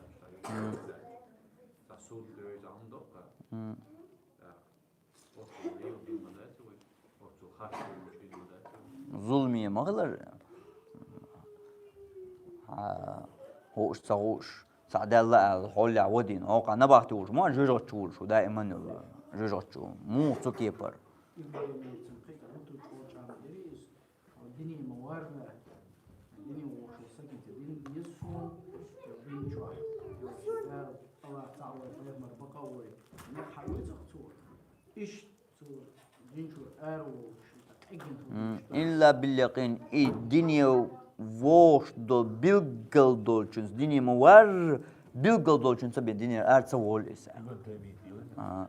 Мгм. Цхьа суд дойла, цхьа хӀума доккха. Мгм. Зуламе ма хилар. Хьан хууш, ца хууш, схьадаьлла аьлла, хьолехь вадийна. Хьо кхана набахти вулуш, ма жоьжахати вулуш, даиман йолу жоьжахати. Муха цу кепара? Дине ма варра, дине вохуш сагица дин еза суна, дин чохь, Аллах цхьаъ вай, пайхамар бакъа а вай, некъ хьан вуьйцу цо? Иштта цо дин чуьра ара волуш, къегина хӀума М, иштта. Илла бил якъин, и дине вохуш долу билггал долчунца, дине ма варра, билггал долчунца бен дине ара ца волу иза. А.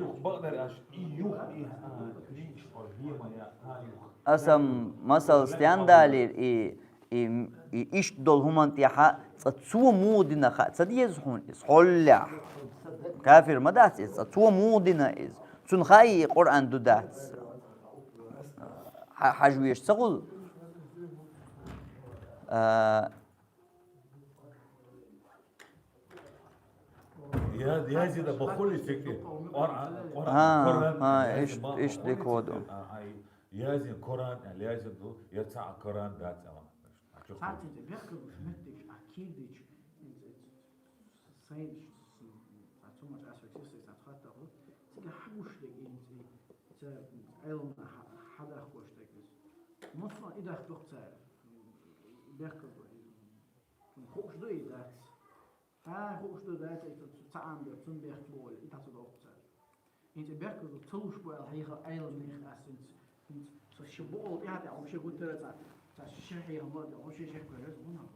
юха бакъдар аша, и юха, и, а, книжка, о, вема я, а, юха. Аса масал стендалир и, и, и ишт дол хӀуман тӀехьа цӀа цо муха дина ха, ца деза хьуна из, хьоллехь. Кафир ма дац из, цӀа цо муха дина из. Цун хаий и Къуръан ду дац. Хьа-, хьажа веш ца хул. А, Я, Язида бахули фикри. Къуръан, Къуръан, ха, Язин иш-, ма-, иш бахули декоду. Фикри. А, ай, Язин Къуръан, а, Язин ду, я ца Къуръан да цама. Цаците бехкалуш меттигаш а кирдич, Сайн ш-, ш-, цхьа цу мача асфиксис, цхьа цхьа таху. Цига хьагуш дек инци, ца Ӏилмана ха-, хьадахкош дек из. Муслан и дахдух цара. Бехказло из. Цун хуш ду и дац. А, хуш ду дац, и цу ца ам бер, цун бехк бу оли, и таца доху цара. Инци бехказло ца луш бу аьл хьийха Ӏилманех ас инци. Со ши бу ол тӀаьхьа тӀе, вообще гуттара ца, ца ши хьехам ма де, вообще ши хьехам ма де,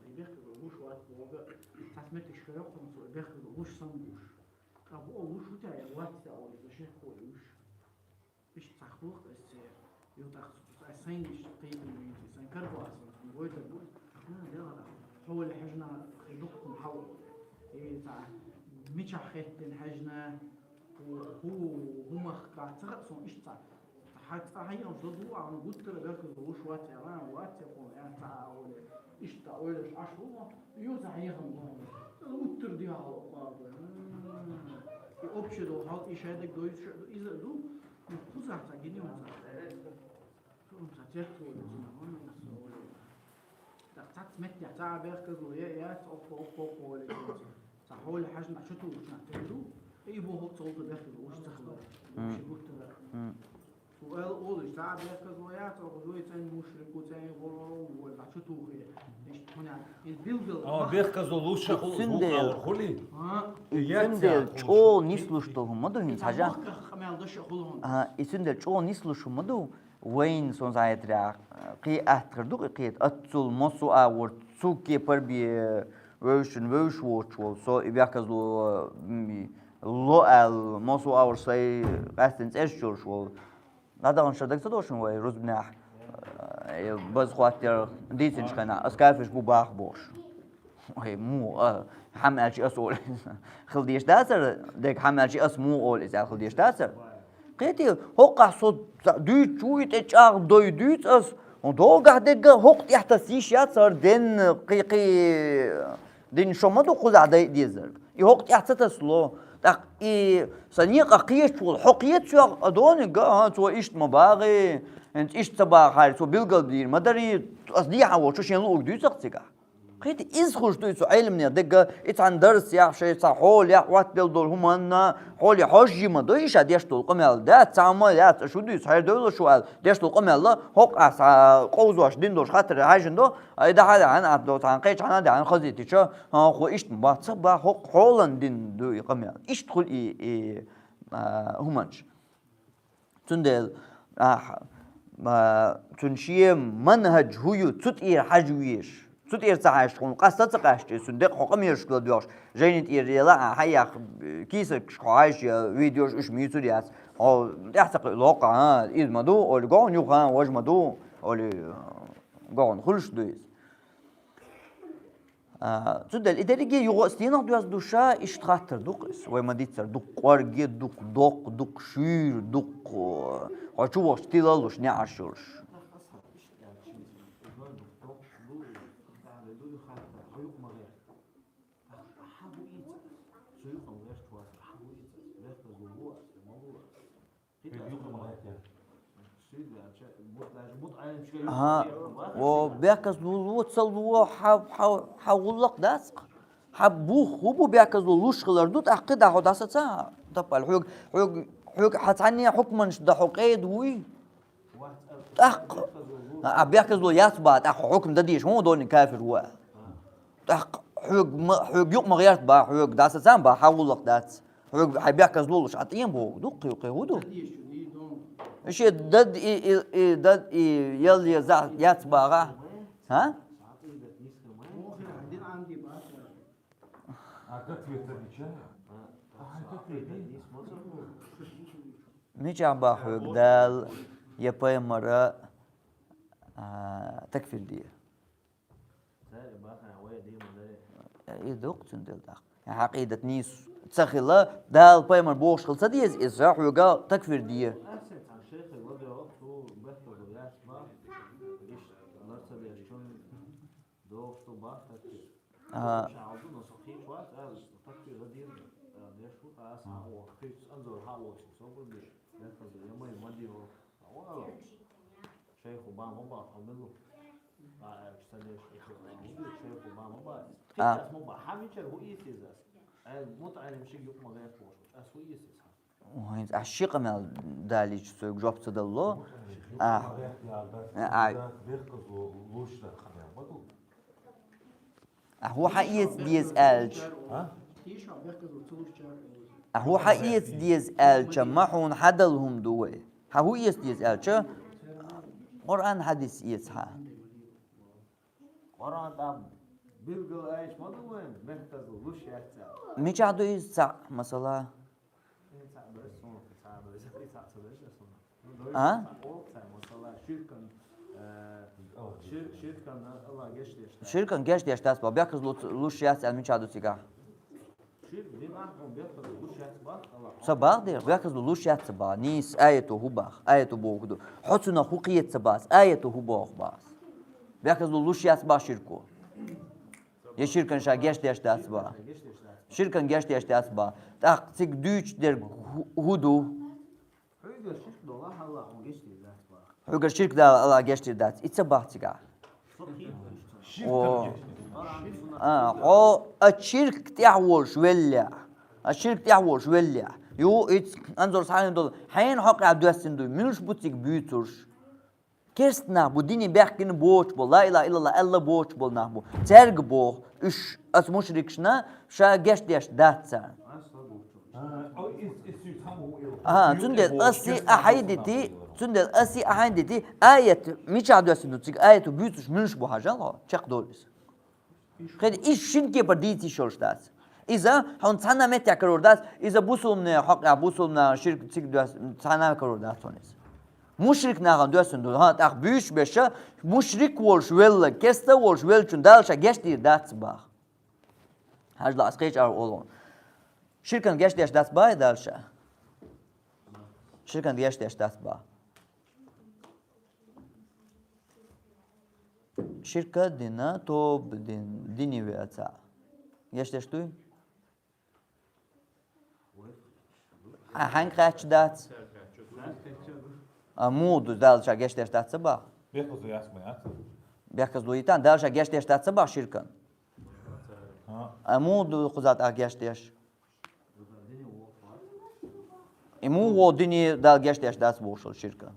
и бехказло луш вац бога, цац меттигаш хӀара хӀума со и бехказло луш сан гуш. Ткъа бу ол луш ву тя, я вац тя ол, со ши хьехам луш. Иштта цхьа хӀух эс цер, ю тӀаккха цу, цу, ай сайн иштта кхийкхина вийна, сайн карбалас, вуй тар бу, а, дела, хьоли хьежна, хи духкун хьал. И цхьа, мичахь хеттина хьежна, хӀу, хӀу, хӀу махка, ца хаьа суна иштта цхьа. Хьа цхьа хьехамаш ду, а, ну, гуттара бехказло луш вац, я, вац, я, кхо, я, цхьа, а, оли. Иштта ойлаш Ӏаш ву, ю цхьа хьехам ду. Уттар ди хьал, а, и общий ду, хьал, и шайдаг ду, и ша-, иза ду, ну, кхузахь цхьа гини вац. Цхьа цхьа церт ву, цхьа, ну, Так, цац меттехь, цхьа а бехказло, я, я, цхьа окко, окко, окко, оли, цхьа хьоли хьажна, а чу тулучна, тӀе ду, и боху цолта бехказло, уж ца хилар. Мм. Ши гуттара. Мм. Цу эл олуш, цхьа а бехказло, я, цхьа окко, зуй, цхьа мушрику, цхьа гӀоро, вой, а чу тухе. Иштта хуьнан, ил билгал, О, мах- бехказло луша хул, Цундел. Хул, хули? А? Я, Цундел цхьа, чӀо хуш. Нислуш ту хӀума ду, хӀинца хьажа. Мах ках къамел даша хул хӀун. А, и цундел чӀо нислуш хӀума ду. Вайн сон зайтря, кхи аттхар ду, кхи аццул мосу агӀор, цу кепар бе вевшин вевш воч вол, со и бехказло, м, ло ал, мосу агӀор сай къаьстин цӀерш чурш вол. Надахан шадаг ца дошин вай, рузбнях, э, баз хваттер дийцинчхана, ас кафиш бу бах бош. Ой, му, а, хьам аьлчи ас оле. Хил деш дацар, дег хьам аьлчи ас му оле, зал хил деш дацар. Кхетий, хӀоккхахь со ца-, дуьйцу, чуй тӀе чӀагӀ дой дуьйцу ас, хӀун догахь дегга хӀокху тӀехь тас йиш яц хӀара денна кхи-, кхи-, дин шо ма ду кхузахь дай дезарг. И хӀокху тӀехь ца тасло. ТӀаккха и сан некъа кхечу волу хьо кхечу йогӀу а дониг, а, цо иштта ма багӀий, хӀинца иштта ца бахахьара, цо билгал дийр ма дарий, ас дехьа волчу шен луург дуьйцахь цигахь. Кхин иза хуш дуй цу Ӏелимнех дегга, и цхьана дарс яхь, шай цхьа хьоле яхь, Ӏоттабелла долу хӀуманна, хьоле хьожжий ма дуй, ша деш долу къамел дац, цхьа ма яц, шу дуьйцу, хьер девлла шу аьлла, деш долу къамелла, хӀокъа аса, а, къовзош дин долуш хаттар хьаьжжина до, ай дахьа дахьана, ат до цхьана, кхечхьана дахьана, хазийтича, хӀан, хӀу иштта ма бац, ца бац, хӀокъа хьолан дин дуй и къамел. Иштта хуьлу и, и, а, хӀуманаш. Цундела, ахь, а, цуьнан шен манхӀаж хӀу ю, цу тӀера хьажа везаш. Цу тӀера ца хьаьжча, хьуна къаста ца къаьстча, цуьнан декъа хьо къамелашка ладоьгӀуш, жайни тӀера ела, а, хьаех, кийсаргаш хьо хьаьжча, я видеош уьш мийцур яц. Хьо тӀаьхьа ца кхуьу локха, а, иза ма ду, оли гохьун юха, важа ма ду, оли, гохьун хуьлуш ду иза. А, цундела и дерриге юха а стенах доьзна ду ша, иштта хаттар ду-кх иза. Вай ма-дийццара, дукха кӀорге, дукха доккха, дукха шуьйра, дукха, хьо чу вахча тилаллуш неӀарш йолуш. Ага, о, бехказло ло, ца ло, хьан, хьан, хьан гӀуллакх дац-кх? Хьан бух хӀун бу бехказло луш хилар ду, тӀаккха кхидӀа хьо дӀасаца? Таппал, хьоьга, хьоьга, хьоьга хьан цхьанне хьукманаш дан хьо къеда вуй? ТӀаккха, а, бехказло яц бах, тӀаккха хьо хьукм дан дезаш, хӀун дониг кафир ву аьлла. ТӀаккха хьоьга ма, хьоьга юкъ ма гӀерта бах, хьоьга дӀасаца бах, хьан гӀуллакх дац. Хьоьга хьайн бехказло луш, Ӏа тӀем боху, дуккха юккъе хӀун ду? Ше дад и, и, и, дад и, ял я за-, яц багӀа? ХӀа? Мичахь бах хьоьга Дала я пайхамара, а, такфир де? Цара бахана вай дийма даре. И дукха цундела тӀаккха. Хьакъидат нийса ца хила, Дала пайхамар бохуш хила ца деза, иза хьоьга такфир де. Ахьсен цхьана шайхе ладоьгӀа, цо бехказло яц бах, гиш лар ца деш, чун дохуш ду бах такфир. Ага. Ша хьалду, но со кхечу вац, аз такфир ладийра, а, деш ву, аса хьан воху, кхечу анзор хьан воху, собар деш, бехказло я май ма дийху. Шайху бан ма бан, хьо мила ву? А, аьлча, ца деш, шайху бан ма бан. А. Кхин ма бан, хьан мичара хӀу ийца иза аса? Ай, мутаӀаллим шиъ юкъ ма гӀерташ. Ас хӀу эций цхьа? ХӀинца ахь ши къамел далийча, соьга жоп ца далло. А, а, ахь хӀу хьаэца деза аьлча, ахь хӀу хьаэца деза аьлча, ма хьуна хьадала хӀума ду вай. Хьа хӀу эца деза аьлча, Къуръан, хьадис эца хьа. Къуръан тӀа билггал аят ма ду вайн, бехказло луш яц аьлла. Мичахь ду иза цхьаъ, масала? Э, цхьаъ ду иза суна, цхьаъ ду иза, цхьаъ ца ду иза суна. Ну, ду иза. А? Цхьаъ, о, цхьаъ, масала, ширкан, э, шир-, ширкан Аллах геч деш дац. Ширкан геч деш дац боху, бехказло луш яц аьлла мичахь ду цигахь? Ца бах дера, бехказло луш яц ца бах. Нийса аято хӀу бах, аято боху ду. Хьо цунах хӀу кхета ца бах, аято хӀу боху бах. Бехказло луш яц ца бах ширко. Я ширкан ша геч деш дац ца бах. Ширкан геч деш дац ца бах. ТӀаккха цига дуьйцуш дерг хӀу-, хӀу ду? Хьуьгара ширк дала Аллах геч дийр дац бах. Хьуьгара ширк дала Аллах геч дийр дац. И ца бах цигахь. О. А, хьо а ширк тӀехь волуш веллехь. А ширк тӀехь волуш веллехь. Ю, иц, Анзор схьаьна долу. Хьайна хьокъехь доьссина дуй. Муьлш бу цига буьйцурш? Керста нах бу, дине баьхкина боцуш болу, ла илаха иллаллах аьлла боцуш болу нах бу. Цаьрга боху, уьш, аса мушрикашна, ша геч деш дац царна. Ага, цундела аси ахьайдити, цундела аси ахьайдити, аят мичахь доьссина ду, цига аято буьйцуш муьлш бу хьажал хьо, чекхдолу иза. Хеда, иза шина кепара дийца йиш йолуш дац. Иза хьуна цхьана а меттехь карор дац, иза бусулмане хьокъехь, бусулмана ширк цига доьс-, цхьана а карор дац хьуна иза. Мушрик нахана доьссина ду, хьан тӀаккха буьйцуш беша, мушрик волуш велла, керста волуш веллачун Дала ша геч дийр дац бах. Хьажал, ас кхечу агӀор олу. Ширкан геч деш дац бах Дала ша? Ширкан геч деш дац бах. Ширка дина, тоба дин, дине веца. Геч деш дуй? А хьаьнга кхаьчча дац? А муха ду, Дала ша геч деш дац ца бах? Бехказло яц ма яц? Бехказло йитан, Дала ша геч деш дац ца бах ширкан? А муха ду кхуза тӀаккха геч деш? И муха вон дине Дала геч деш дац бохуш ширка?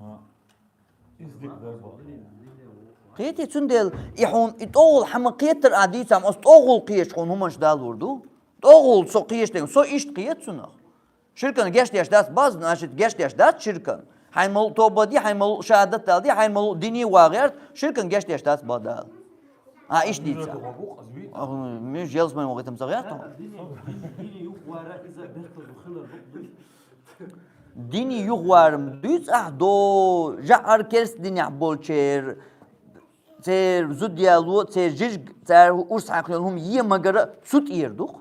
Кхетий, цундела и хьуна, и тӀогӀул хьан ма кхетара а дийцам, ас тӀогӀул кхеташ хьуна хӀуманаш далур ду. ТӀогӀул со кхеташ дерг, со иштта кхета цунах. Ширкан геч деш дац баз, значит, геч деш дац ширкан. Хьайн малу тоба ди, хьайн малу шахадат дал ди, хьайн малу дине вагӀерт, ширкан геч деш дац бах Дала. А, иштта дийца. Муьш ялсмайн вахийтам ца гӀерта? Дине юхаварам дуьйцу ахь до, жаӀар керст динехь болчер, цер зуда яло, цер жижиг, цер урс хьаькхна йолу хӀума е магара цу тӀера ду-кх.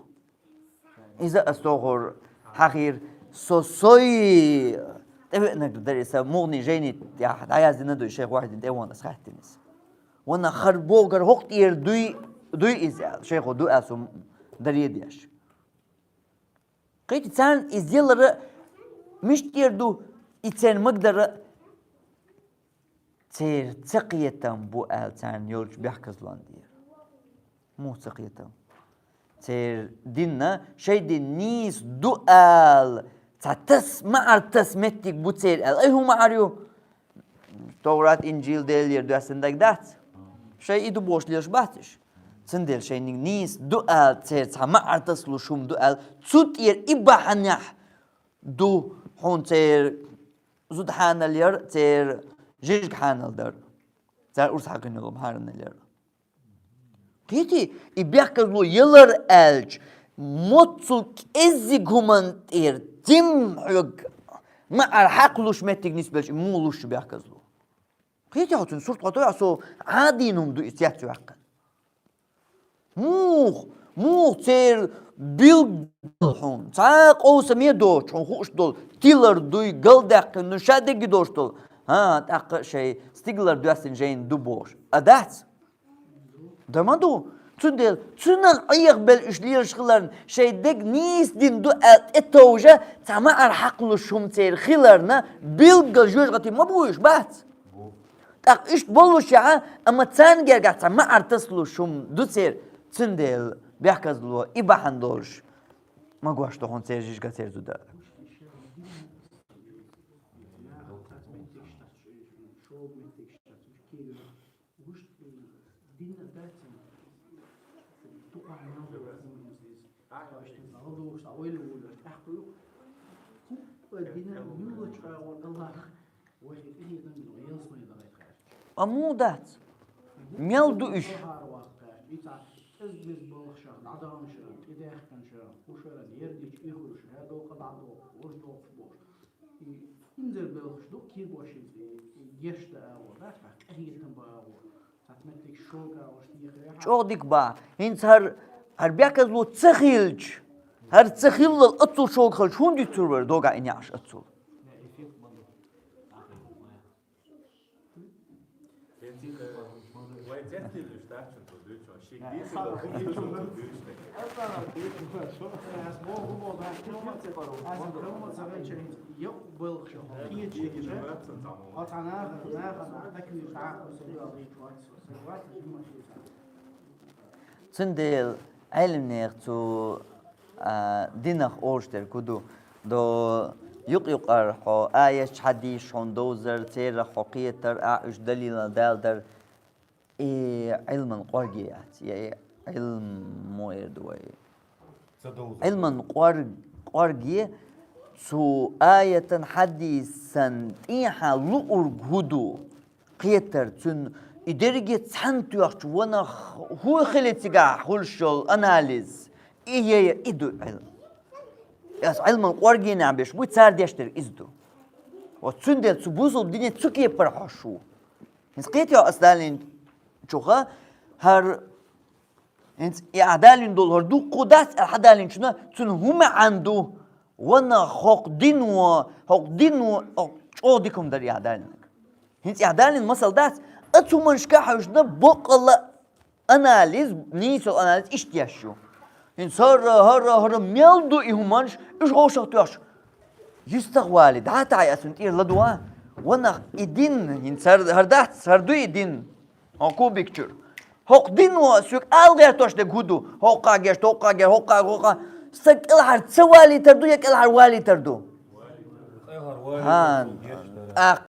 Иза ас тохур хьахийра со сой тӀевеанарг дара, иза мугӀни жайни тӀехь дӀаяздина дуй, шайх Вахьидин тӀе вон ас хаьттина иза. Ванна хар богар хӀокху тӀера дуй, дуй иза аьлла, шайхо ду аьлла со даре деш. Кхетий, царна иза ялара мишта тӀера ду, и церан магадара Церан ца кхетам бу аьлла царна йолчу бехказлонна тӀера. Муха ца кхетам? Церан динна, шайн дин нийса ду аьлла, цхьа тас, маӀар тас меттиг бу церан аьлла. Ай, хӀун маӀар ю? Товрат, Инжил Делера доьссина дагдац? Шайн и ду бохуш лелаш бац уьш? Цундела шайниг нийса ду аьлла, церан цхьа маӀар тас луш хӀума ду аьлла, цу тӀера и бахьанехь ду хьуна церан зуда хьанал яр, церан жижиг хьанал дар. Цара урс хьаькхина йолу хьаранал яр. Кхетий, и бехказло ялар аьлча, моццул кӀеззиг хӀуманна тӀера тим хьоьга маӀар хьакхалуш меттиг нисбелча, и муха луш ю бехказло? Кхетий хьо цуьнан сурт хьо тойахь, со Ӏадийна хӀума ду и цец ваьккхина. Муха, муха церан билггал хьуна, цхьа а къовсаме доцуш хьуна хууш долу, тилар дуй, галдаьккхина ду, ша дерриге долуш долу, хӀан, тӀаккха а шайн стигалара доьссина жайна ду бохуш. А дац? Дан ма ду. Цундела цуьнан Ӏехабелла уьш лелаш хиларна, шайн дерг нийса дина ду аьлла тӀетовжа, цхьа маӀар хьакхалуш хӀума церан хиларна, билггал жоьжахати ма бу уьш, бац? ТӀаккха иштта боллушехь, амма царна гергахь цхьа маӀар тасалуш хӀума ду церан, цундела бехказло и бахьана долуш. Ма гуш ду хьуна цержижга церзу да. Аму дац. Мел ду иш. ЧӀогӀа дика ба. ХӀинца хӀар, хӀар бехказло ца хилча, хӀар ца хиллал аццул шога хилча, хӀунда дицур вара догӀа и неӀаш аццул? Цундела Ӏилманех цу, а, динах олуш дерг хӀун ду? До юкъ-юкъара хьо аяташ, хьадисаш хьуна довзар, церах хьо кхетар, ахь уьш далилал далдар, и Ӏилман кӀорге яц, я и Ӏилм мо эр ду вай. Ӏилман кӀор-, кӀорге цу аятан, хьадисан тӀехьа луург хӀун ду? Кхетар, цуьнан и дерриге цхьаьна тоьхча, ванах хӀун хили цигахь хуьлуш йолу анализ, и яй, и ду Ӏилма. Ас Ӏилман кӀоргенехь беш буй, цара деш дерг иза ду. Вот цундела цу бусалба дине цу кепара хьош ву. ХӀинца кхетий ас далийначуха, хӀара ХӀинца и ахь далийна долу хӀара дуккха дац, аьлла хьан далийначунна, цуьнан хӀун маьӀна ду? Ванах хӀокху дино, хӀокху дино, хӀокху чӀогӀа дика хӀума дара и ахь далийнарг. ХӀинца и ахь далийна масал дац, оцу хӀуманашка хьаьжна баккъала анализ, нийсо анализ иштта еш ю. ХӀинца хӀара, хӀара, хӀара мел ду и хӀуманаш, уьш вовшах тоьхча, йистах валий, дӀа а таӀий ас цуьнан тӀера ладугӀа. Ванах и дин, хӀинца хӀара, хӀара дац, хӀара ду и дин. Хьо кубик чуьра. ХӀокху дино соьга ала гӀертош дерг хӀун ду? ХӀокху гӀерташ, хӀокху гӀерташ, хӀокху, хӀокху. Стаг кӀелхьара ца валийтар ду я кӀелхьара валийтар ду? ХӀан, тӀаккха